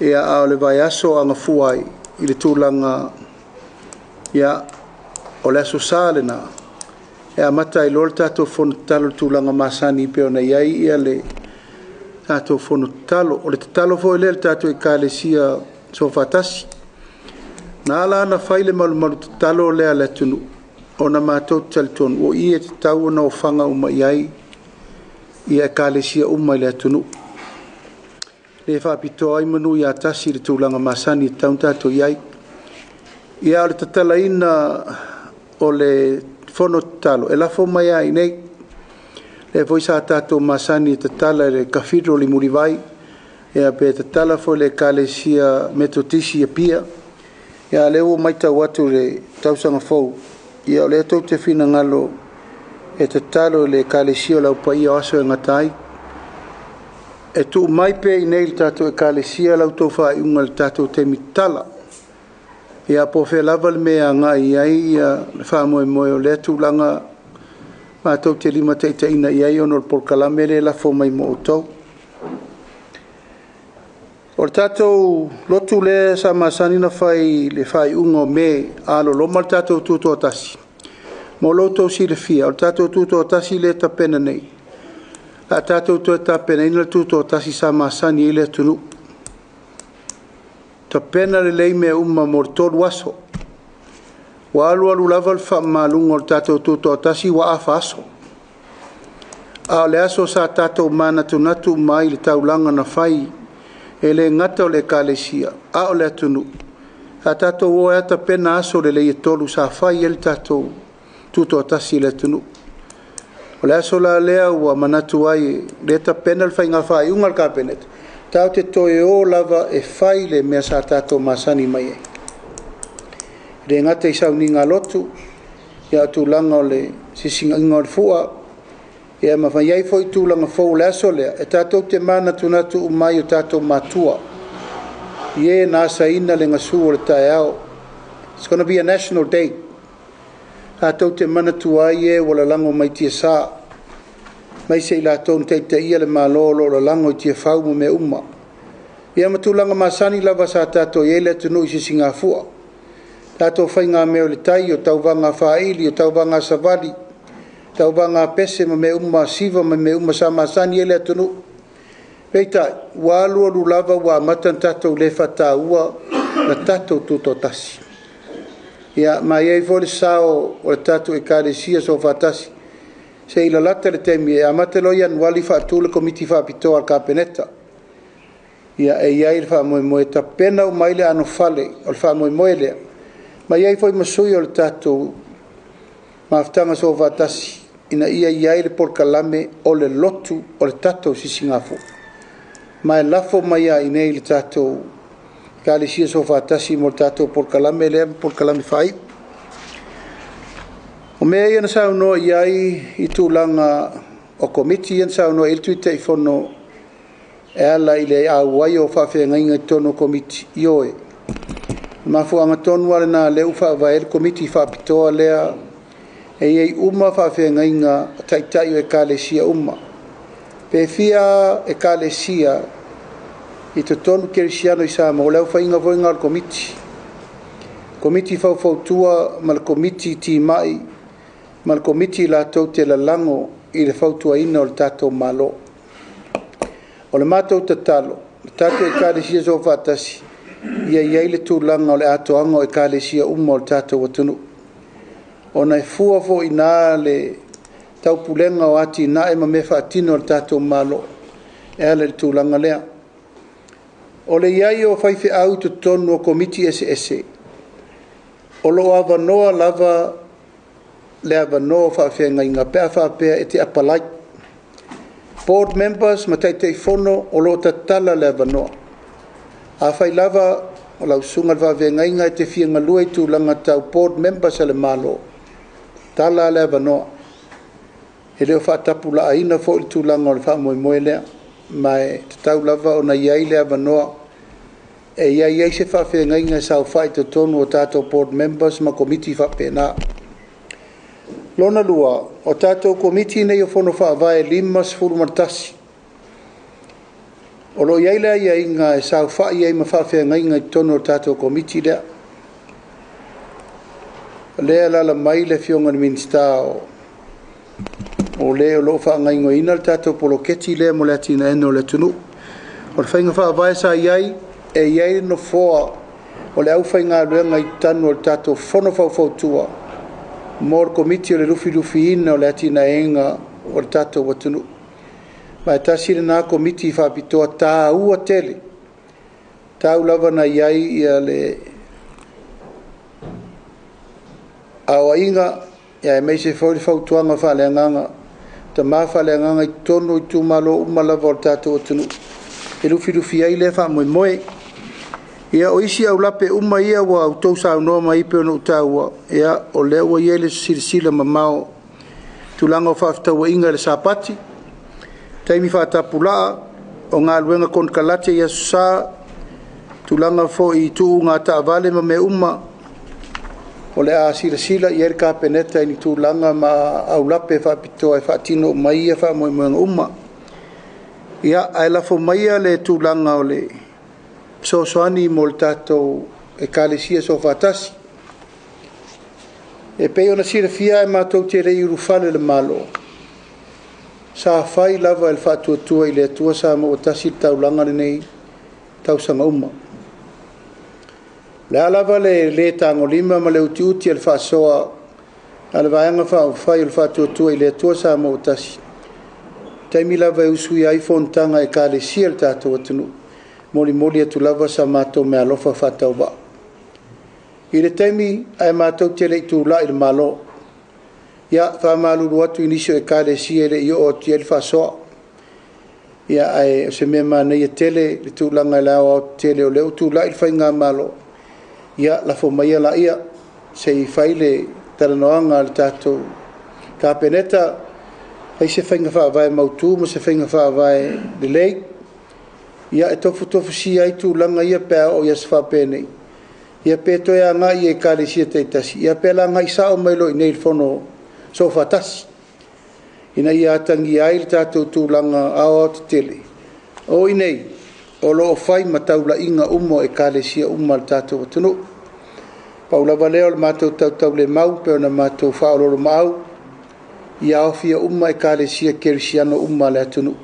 ia, a o le vaiaso agafua ai i le tulaga, ia, o le aso Sa lena, e amata ai loa le tatou fono tatalo i le tulaga masani pei ona i ai ia le tatou fono tatalo. O le tatalo foi lea i le tatou Ekalesia Soofaatasi. Na ala ona fai le malumalu tatalo lea a le atunuu, ona matou te talitonu o i e tatau ona ofaga uma i ai ia Ekalesia uma i le atunuu. Le faapitoa ai manu ia tasi i le tulaga masani e tatau ona tatou i ai. Ia, o le tatalaina o le fono tatalo, e lafo mai lava i inei. Lea foi sa tatou masani e tatala i le Cathedral i Mulivai, ia pe tatala foi i le Ekalesia Metotisi i Apia. Ia, lea ua matau atu i le tausaga fou, ia o lea tou te finagalo e tatalo i le Ekalesia o le Au Paia o Aso e Gata ai. E tuu mai pea i inei i le tatou Ekalesia la outou faaiuga i le tatou taimi tatala. Ia, po o fea lava le mea e agai i ai ia le faamoemoe o lea tulaga matou te limataitaiina i ai ona o le polokalame lea e lafo mai mo outou. O le tatou lotu lea sa masani na fai i le faaiuga o Me a loloma le tatou tutoatasi, mo lo outou silafia, o le tatou tutoatasi lea e tapena nei, la tatou toe tapenaina le tutoatasi sa masani ai le atunuu. Tapena lelei mea uma mo le 3 aso. Ua alu alu lava le faamamaluga o le tatou tutoatasi ua afa aso. A o le aso sa tatou manatunatu mai i le taulaga na fai e le gata o le Ekalesia, a o le atunuu, sa tatou o ai tapena aso lelei e 3 sa fai ai le tatou tutoatasi i le atunuu. O le aso la lea ua manatu ai, lea tapena le faiga faaiuga a le Kapeneta, tatou te toe o lava e fai le mea sa tatou masani mai ai. E le gata i sauniga lotu, ia tulaga o le sisigaiga o le fua, ia ma fai ai foi tulaga fou o le aso lea, e tatou te manatunatu uma ai o tatou matua, i e na asaina le gasu o le taeao. It's gonna be a national day. Tatou te manatua ai e ua lalago mai tiasa, mai se i latou na taitaia le Malo o lo o lalago i tiafau ma mea uma. Ia ma tulaga masani lava sa tatou i ai le atunuu i sisigafua. Tatou faigamea o le tai, o tauvaga faili, o tauvaga savali, tauvaga pese ma mea uma siva ma mea uma sa masani ai le atunuu. Peitai, ua alu alu lava ua amata ona tatou le faataua le tatou tutoatasi. Ia, ma e i ai foi le sao o le tatou Ekalesia Soofaatasi, se i lalata le taimi e amata loa Ianuari faatu le Komiti Faapitoa a le Kapeneta. Ia, e i ai le faamoemoe e tapena uma ai le anofale o le faamoemoe lea, ma i ai foi ma sui o le tatou Mafutaga Soofaatasi, ina ia i ai le polokalame o le lotu o le tatou Sisigafua. Ma e lafo mai lava i inei i le tatou Ekalesia Soofaatasi mo le tatou polokalame lea ma polokalame faaiu. O mea ia na saunoa i ai i tulaga o Komiti ia na saunoa i ai le Taitaifono e ala i le auai o faafeagaiga i totonu o Komiti, ioe, o le mafuaaga tonu lava lena o lea ua faavae ai le Komiti Faapitoa lea e i ai uma faafeagaiga o Taitai o Ekalesia uma. Pe fia Ekalesia i totonu kerisiano i Samoa, o le aofaiga foi lena o le Komiti. Komiti Faufautua ma le Komiti Timai ma le Komiti latou te lalago i le fautuaina o le tatou Malo. O le matou tatalo, le tatou Ekalesia Soofaatasi, ia i ai le tulaga o le atoaga o Ekalesia uma o le tatou atunuu, ona e fua foi i ina le taupulega o atinae ma mea faatino a le tatou Malo e ala i le tulaga lea. O le i ai o faifeau i totonu o Komiti eseese, o lo o avanoa lava le avanoa o faafeagaiga pe a faapea e te apalai. Board members ma Taitaifono o lo o tatala le avanoa. Afai lava o lau susuga i le faafeagaiga e te fia galue i tulaga tau board members a le Malo, tatala le avanoa. E le o faatapulaaina foi le tulaga o le faamoemoe lea, ma e tatau lava ona i ai le avanoa e i ai se faafeagaiga e saofai i totonu o tatou board members ma komiti faapena. Lona lua, o tatou Komiti nei o Fono Faavae 51, o lo o i ai le aiaiga e saofai ai ma faafeagaiga i totonu o le tatou Komiti lea. O lea e alaala mai le Afioga i le Minisita o le o lo o faagaoioiina le tatou poloketi lea mo le atinaeina o le atunuu. O le faiga faavae sa i ai, e i ai le nofoa o le aufaigaluega i totonu o le tatou Fono Faufautua mo le Komiti o le Lufilufiina o le atinaeina o le tatou atunuu. Ma e tasi lena Komiti faapitoa taua tele, tau lava na i ai le aoaiga aemaise foi le fautuaga faaleagaga, tama faaleagaga i totonu o itumalo uma lava o le tatou atunuu e lufilufi ai lea faamoemoe. Ia, o isi aulape uma ia ua outou saunoa mai pei ona ou taua, ia, o lea ua i ai le silasila mamao i tulaga o fefaatauaiga i le Sapati, taimi faatapulaa, o galuega konekarate i Aso Sa, tulaga foi i tuuga taavale ma mea uma, o le a silasila i ai le Kapeneta i ni tulaga ma aulape faapitoa e faatino uma ai ia faamoemoega uma. Ia, ae lafo maia le tulaga o le fesoasoani mo le tatou Ekalesia Soofaatasi. E pei ona silafia matou te le i ulufale i le Malo, sa fai lava e le Faatuatua i le Atua Samoa ua tasi le taulaga lenei i tausaga uma. O le a lava le le tagolima ma le utiuti o le faasoa a le Vaega Faaupufai o le Faatuatua i le Atua Samoa ua tasi, taimi lava e usuia ai fonotaga a Ekalesia i le tatou atunuu, e molimoli atu lava sa matou meaalofa faatauvaa. I le taimi ae matou te le i tulai i le Malo, ia faamalulu atu i nisi o Ekalesia e le i oo atu i ai le faasoa. Ia ae o se mea manaia tele le tulaga i le aoaotetele o lea ua tulai le faigamalo, ia lafo maia laia se i fai le talanoaga a le tatou Kapeneta, fai se faiga faavae mautu ma se faiga faavae lelei, ia e tofutofusia ai tulaga ia pe a oo i aso faapenei, ia pe toe agai i Ekalesia taitasi, ia pe agai sao mai loa i inei i le Fono Soofaatasi, ina ia atagia ai le tatou tulaga aoaotetele. O i inei, o lo o fai ma taulaiga uma o ekalesia uma a le tatou atunuu. Pau lava lea o le matou tautaulemau pei ona matou faaoloolomaau, ia aofia uma ekalesia kerisiano uma a le atunuu.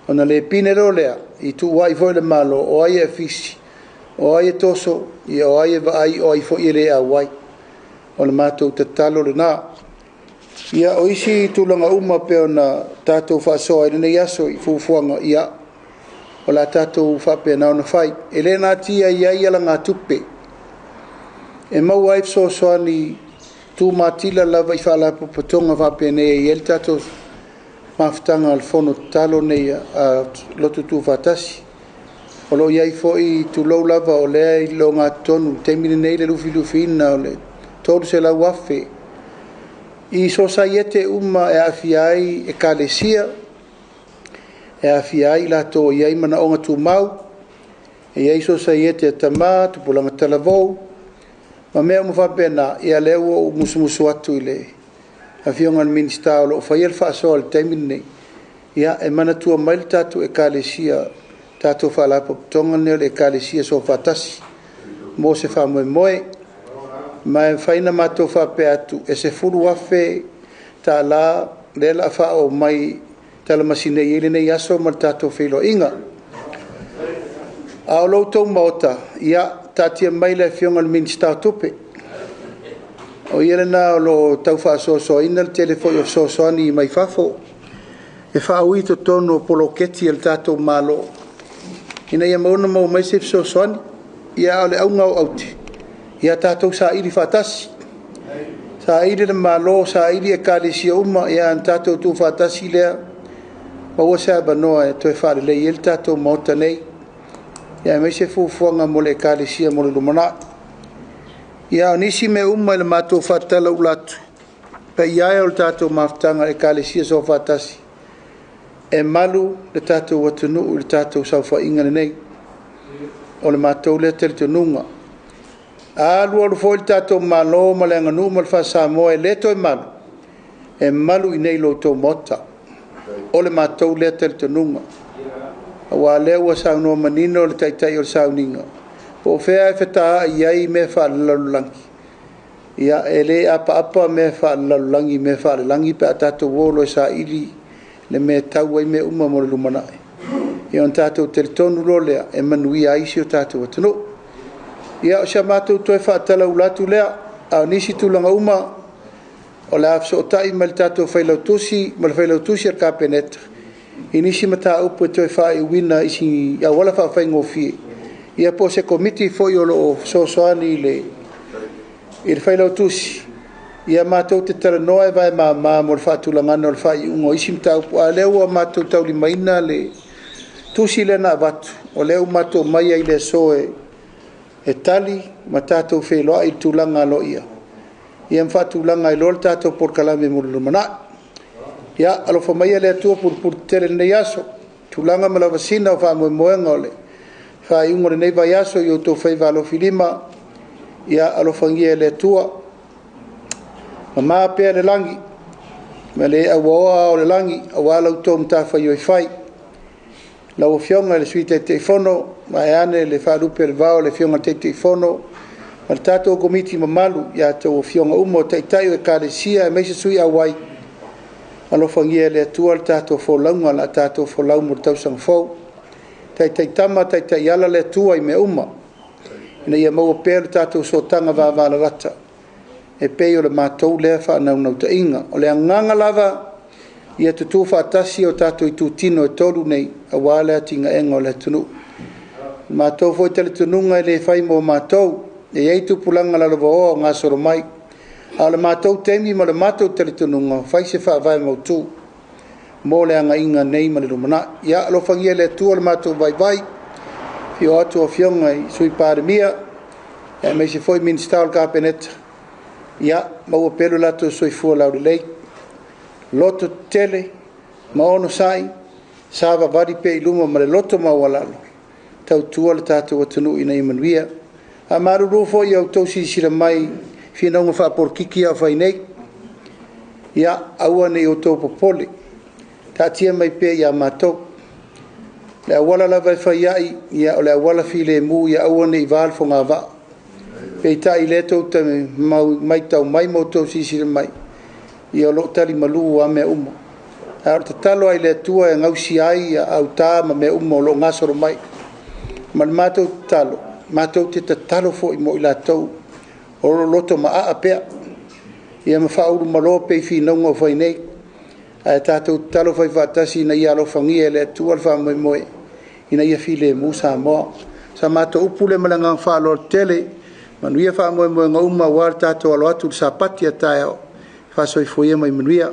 Ona le pine loa lea, i tuuai foi le Malo, o ai e afisi, o ai e toso, ia o ai e vaai, o ai foi e le auai. O le matou tatalo lena. Ia o isi tulaga uma pei ona tatou faasoa i lenei aso i fuafuaga, ia o le a tatou faapena ona fai. E le natia e i ai alagatupe e maua ai fesoasoani tumatila lava i faalapotopotoga faapenei e i ai le tatou mafutaga a le fono tatalo nei a Lotu Tuufaatasi. O lo o i ai foi, tulou lava, o lea e i le ogatotonu i le taimi lenei le lufilufiina o le $300,000 i sosaiete uma e aafia ai ekalesia, e aafia ai i latou e i ai manaoga tumau, e i ai sosaiete a tama, tupulaga talavou, ma mea uma faapena. Ia lea ua ou musumusu atu i le Afioga i le Minisita o lo o faia le faasoa i le taimi lenei, ia e manatua mai le tatou ekalesia, tatou faalapotopotoga lenei o le Ekalesia Soofaatasi mo se faamoemoe. Ma e mafai ona matou faapea atu, e $10,000 lea o le a faaoo mai talamasi nei i lenei aso ma le tatou feiloaiga. A o lo outou Maota, ia taatia mai le Afioga i le Minisita o Tupe, o ia lena o lo o tau faasoasoaina le tele foi o fesoasoani mai fafo e faaui i totonu o poloketi a le tatou Malo ina ia maua ona maua mai se fesoasoani. Ia a o le auga o aute, ia tatou saili faatasi, saili le Malo, saili ekalesia uma, ia ona tatou tuufaatasi lea, maua se avanoa e toe faalelei ai le tatou Maota nei, aemaise fuafuaga mo le ekalesia mo le lumanai. Ia a o nisi mea uma i le matou faatalaula atu, paia e o le tatou mafutaga a Ekalesia Soofaatasi, e malu le tatou atunuu i le tatou saofaiga lenei. O le matou lea talitonuga. A alualu foi le tatou Malo ma le aganuu ma le faa-Samoa e le toe malu, e malu i inei i lo outou Maota. O le matou lea talitonuga. Aua o lea ua saunoa manino le Taitai o le sauniga, po o fea e fetaai i ai mea faalelalolagi, ia e le apaapa mea faalelalolagi i mea faalelagi pe a tatou o loa e saili le mea e tau ai mea uma mo le lumanai. Ia ona tatou talitonu loa lea e manuia ai si o tatou atunuu. Ia o si a matou toe faatalaula atu lea, a o nisi tulaga uma, o le a fesootai ma le tatou Failautusi ma le Failautusi a le Kapeneta i nisi mataupu e toe faaiuina i isi auala faafaigofie, ia po o se Komiti foi o lo o fesoasoani i le Failautusi, ia matou te talanoa e vae mama mo le faatulagaga o le faaiuga o isi mataupu, a o lea ua matou taulimaina le tusi lea na avatu, o lea ua matou omai ai i le aso e tali ma tatou feiloai i le tulaga aloaia, ia ma faatulaga ai loa le tatou polokalame mo le lumanai. Ia, alofa maia le Atua pulepuletetele i lenei aso, tulaga ma lavasina o faamoemoega o le faaiuga o lenei vaiaso i outou faiva alofilima, ia alofagia e le Atua. Mama pea le lagi ma le auaoa ao o le lagi aua la outou matafaioi fai. Lau Afioga i le Sui Taitaifono, vaeane le faalupe o le vao i le Afioga i le Taitaifono ma le tatou Komiti mamalu i a outou Afioga uma o Taitai o Ekalesia aemaise sui auai, alofagia e le Atua le tatou folauga o le a tatou folau mo le tausaga fou. Taitaitama taitaiala le Atua i mea uma, ina ia maua pea le tatou sootaga vavalalata e pei o le matou lea faanaunautaiga. O le agaga lava ia tutu faatasi o tatou itutino e tolu nei aua le atinaeina o le atunuu. O le matou foi talitonuga e le fai mo matou, e i ai tupulaga lalovaoa o gasolo mai, a o le matou taimi ma le matou talitonuga, fai se faavae mautu mo le agaiga nei ma le lumanai. Ia alofagia e le Atua le matou vaivai, afio atu Afioga i Sui Palemia, aemaise foi Minisita o le Kapeneta, ia maua pea lo latou soifua laulelei, loto tetele ma onosai, savavali pea i luma ma le loto maualalo, tautua le tatou atunuu ina ia manuia. Faamalulu foi i a outou silasila mai i finauga faapolokiki a o fai nei, ia aua ne i outou popole, taatia mai pea ia matou. Le auala lava e fai ai, ia o le auala filemu ia aua ne i va le fogavaa. Peitai lea tou te matau mai ma outou silasila mai, ia o lo o tali malu lava mea uma. Ae o le tatalo lava i le Atua e gausia ai auta ma mea uma o lo o gasolo mai. Ma le matou tatalo, matou te tatalo foi mo i latou o lo o loto maaa pea, ia ma faaulumalo pea i finauga o fai nei. Ae tatou tatalo fai faatasi ina ia alofagia e le Atua le faamoemoe ina ia filemu Samoa. O sa matou upu lea ma le agaga faaaloalo tele, manuia faamoemoega uma aua le tatou alo atu i le Sapati a taeao. Faa-soifua ia ma ia manuia.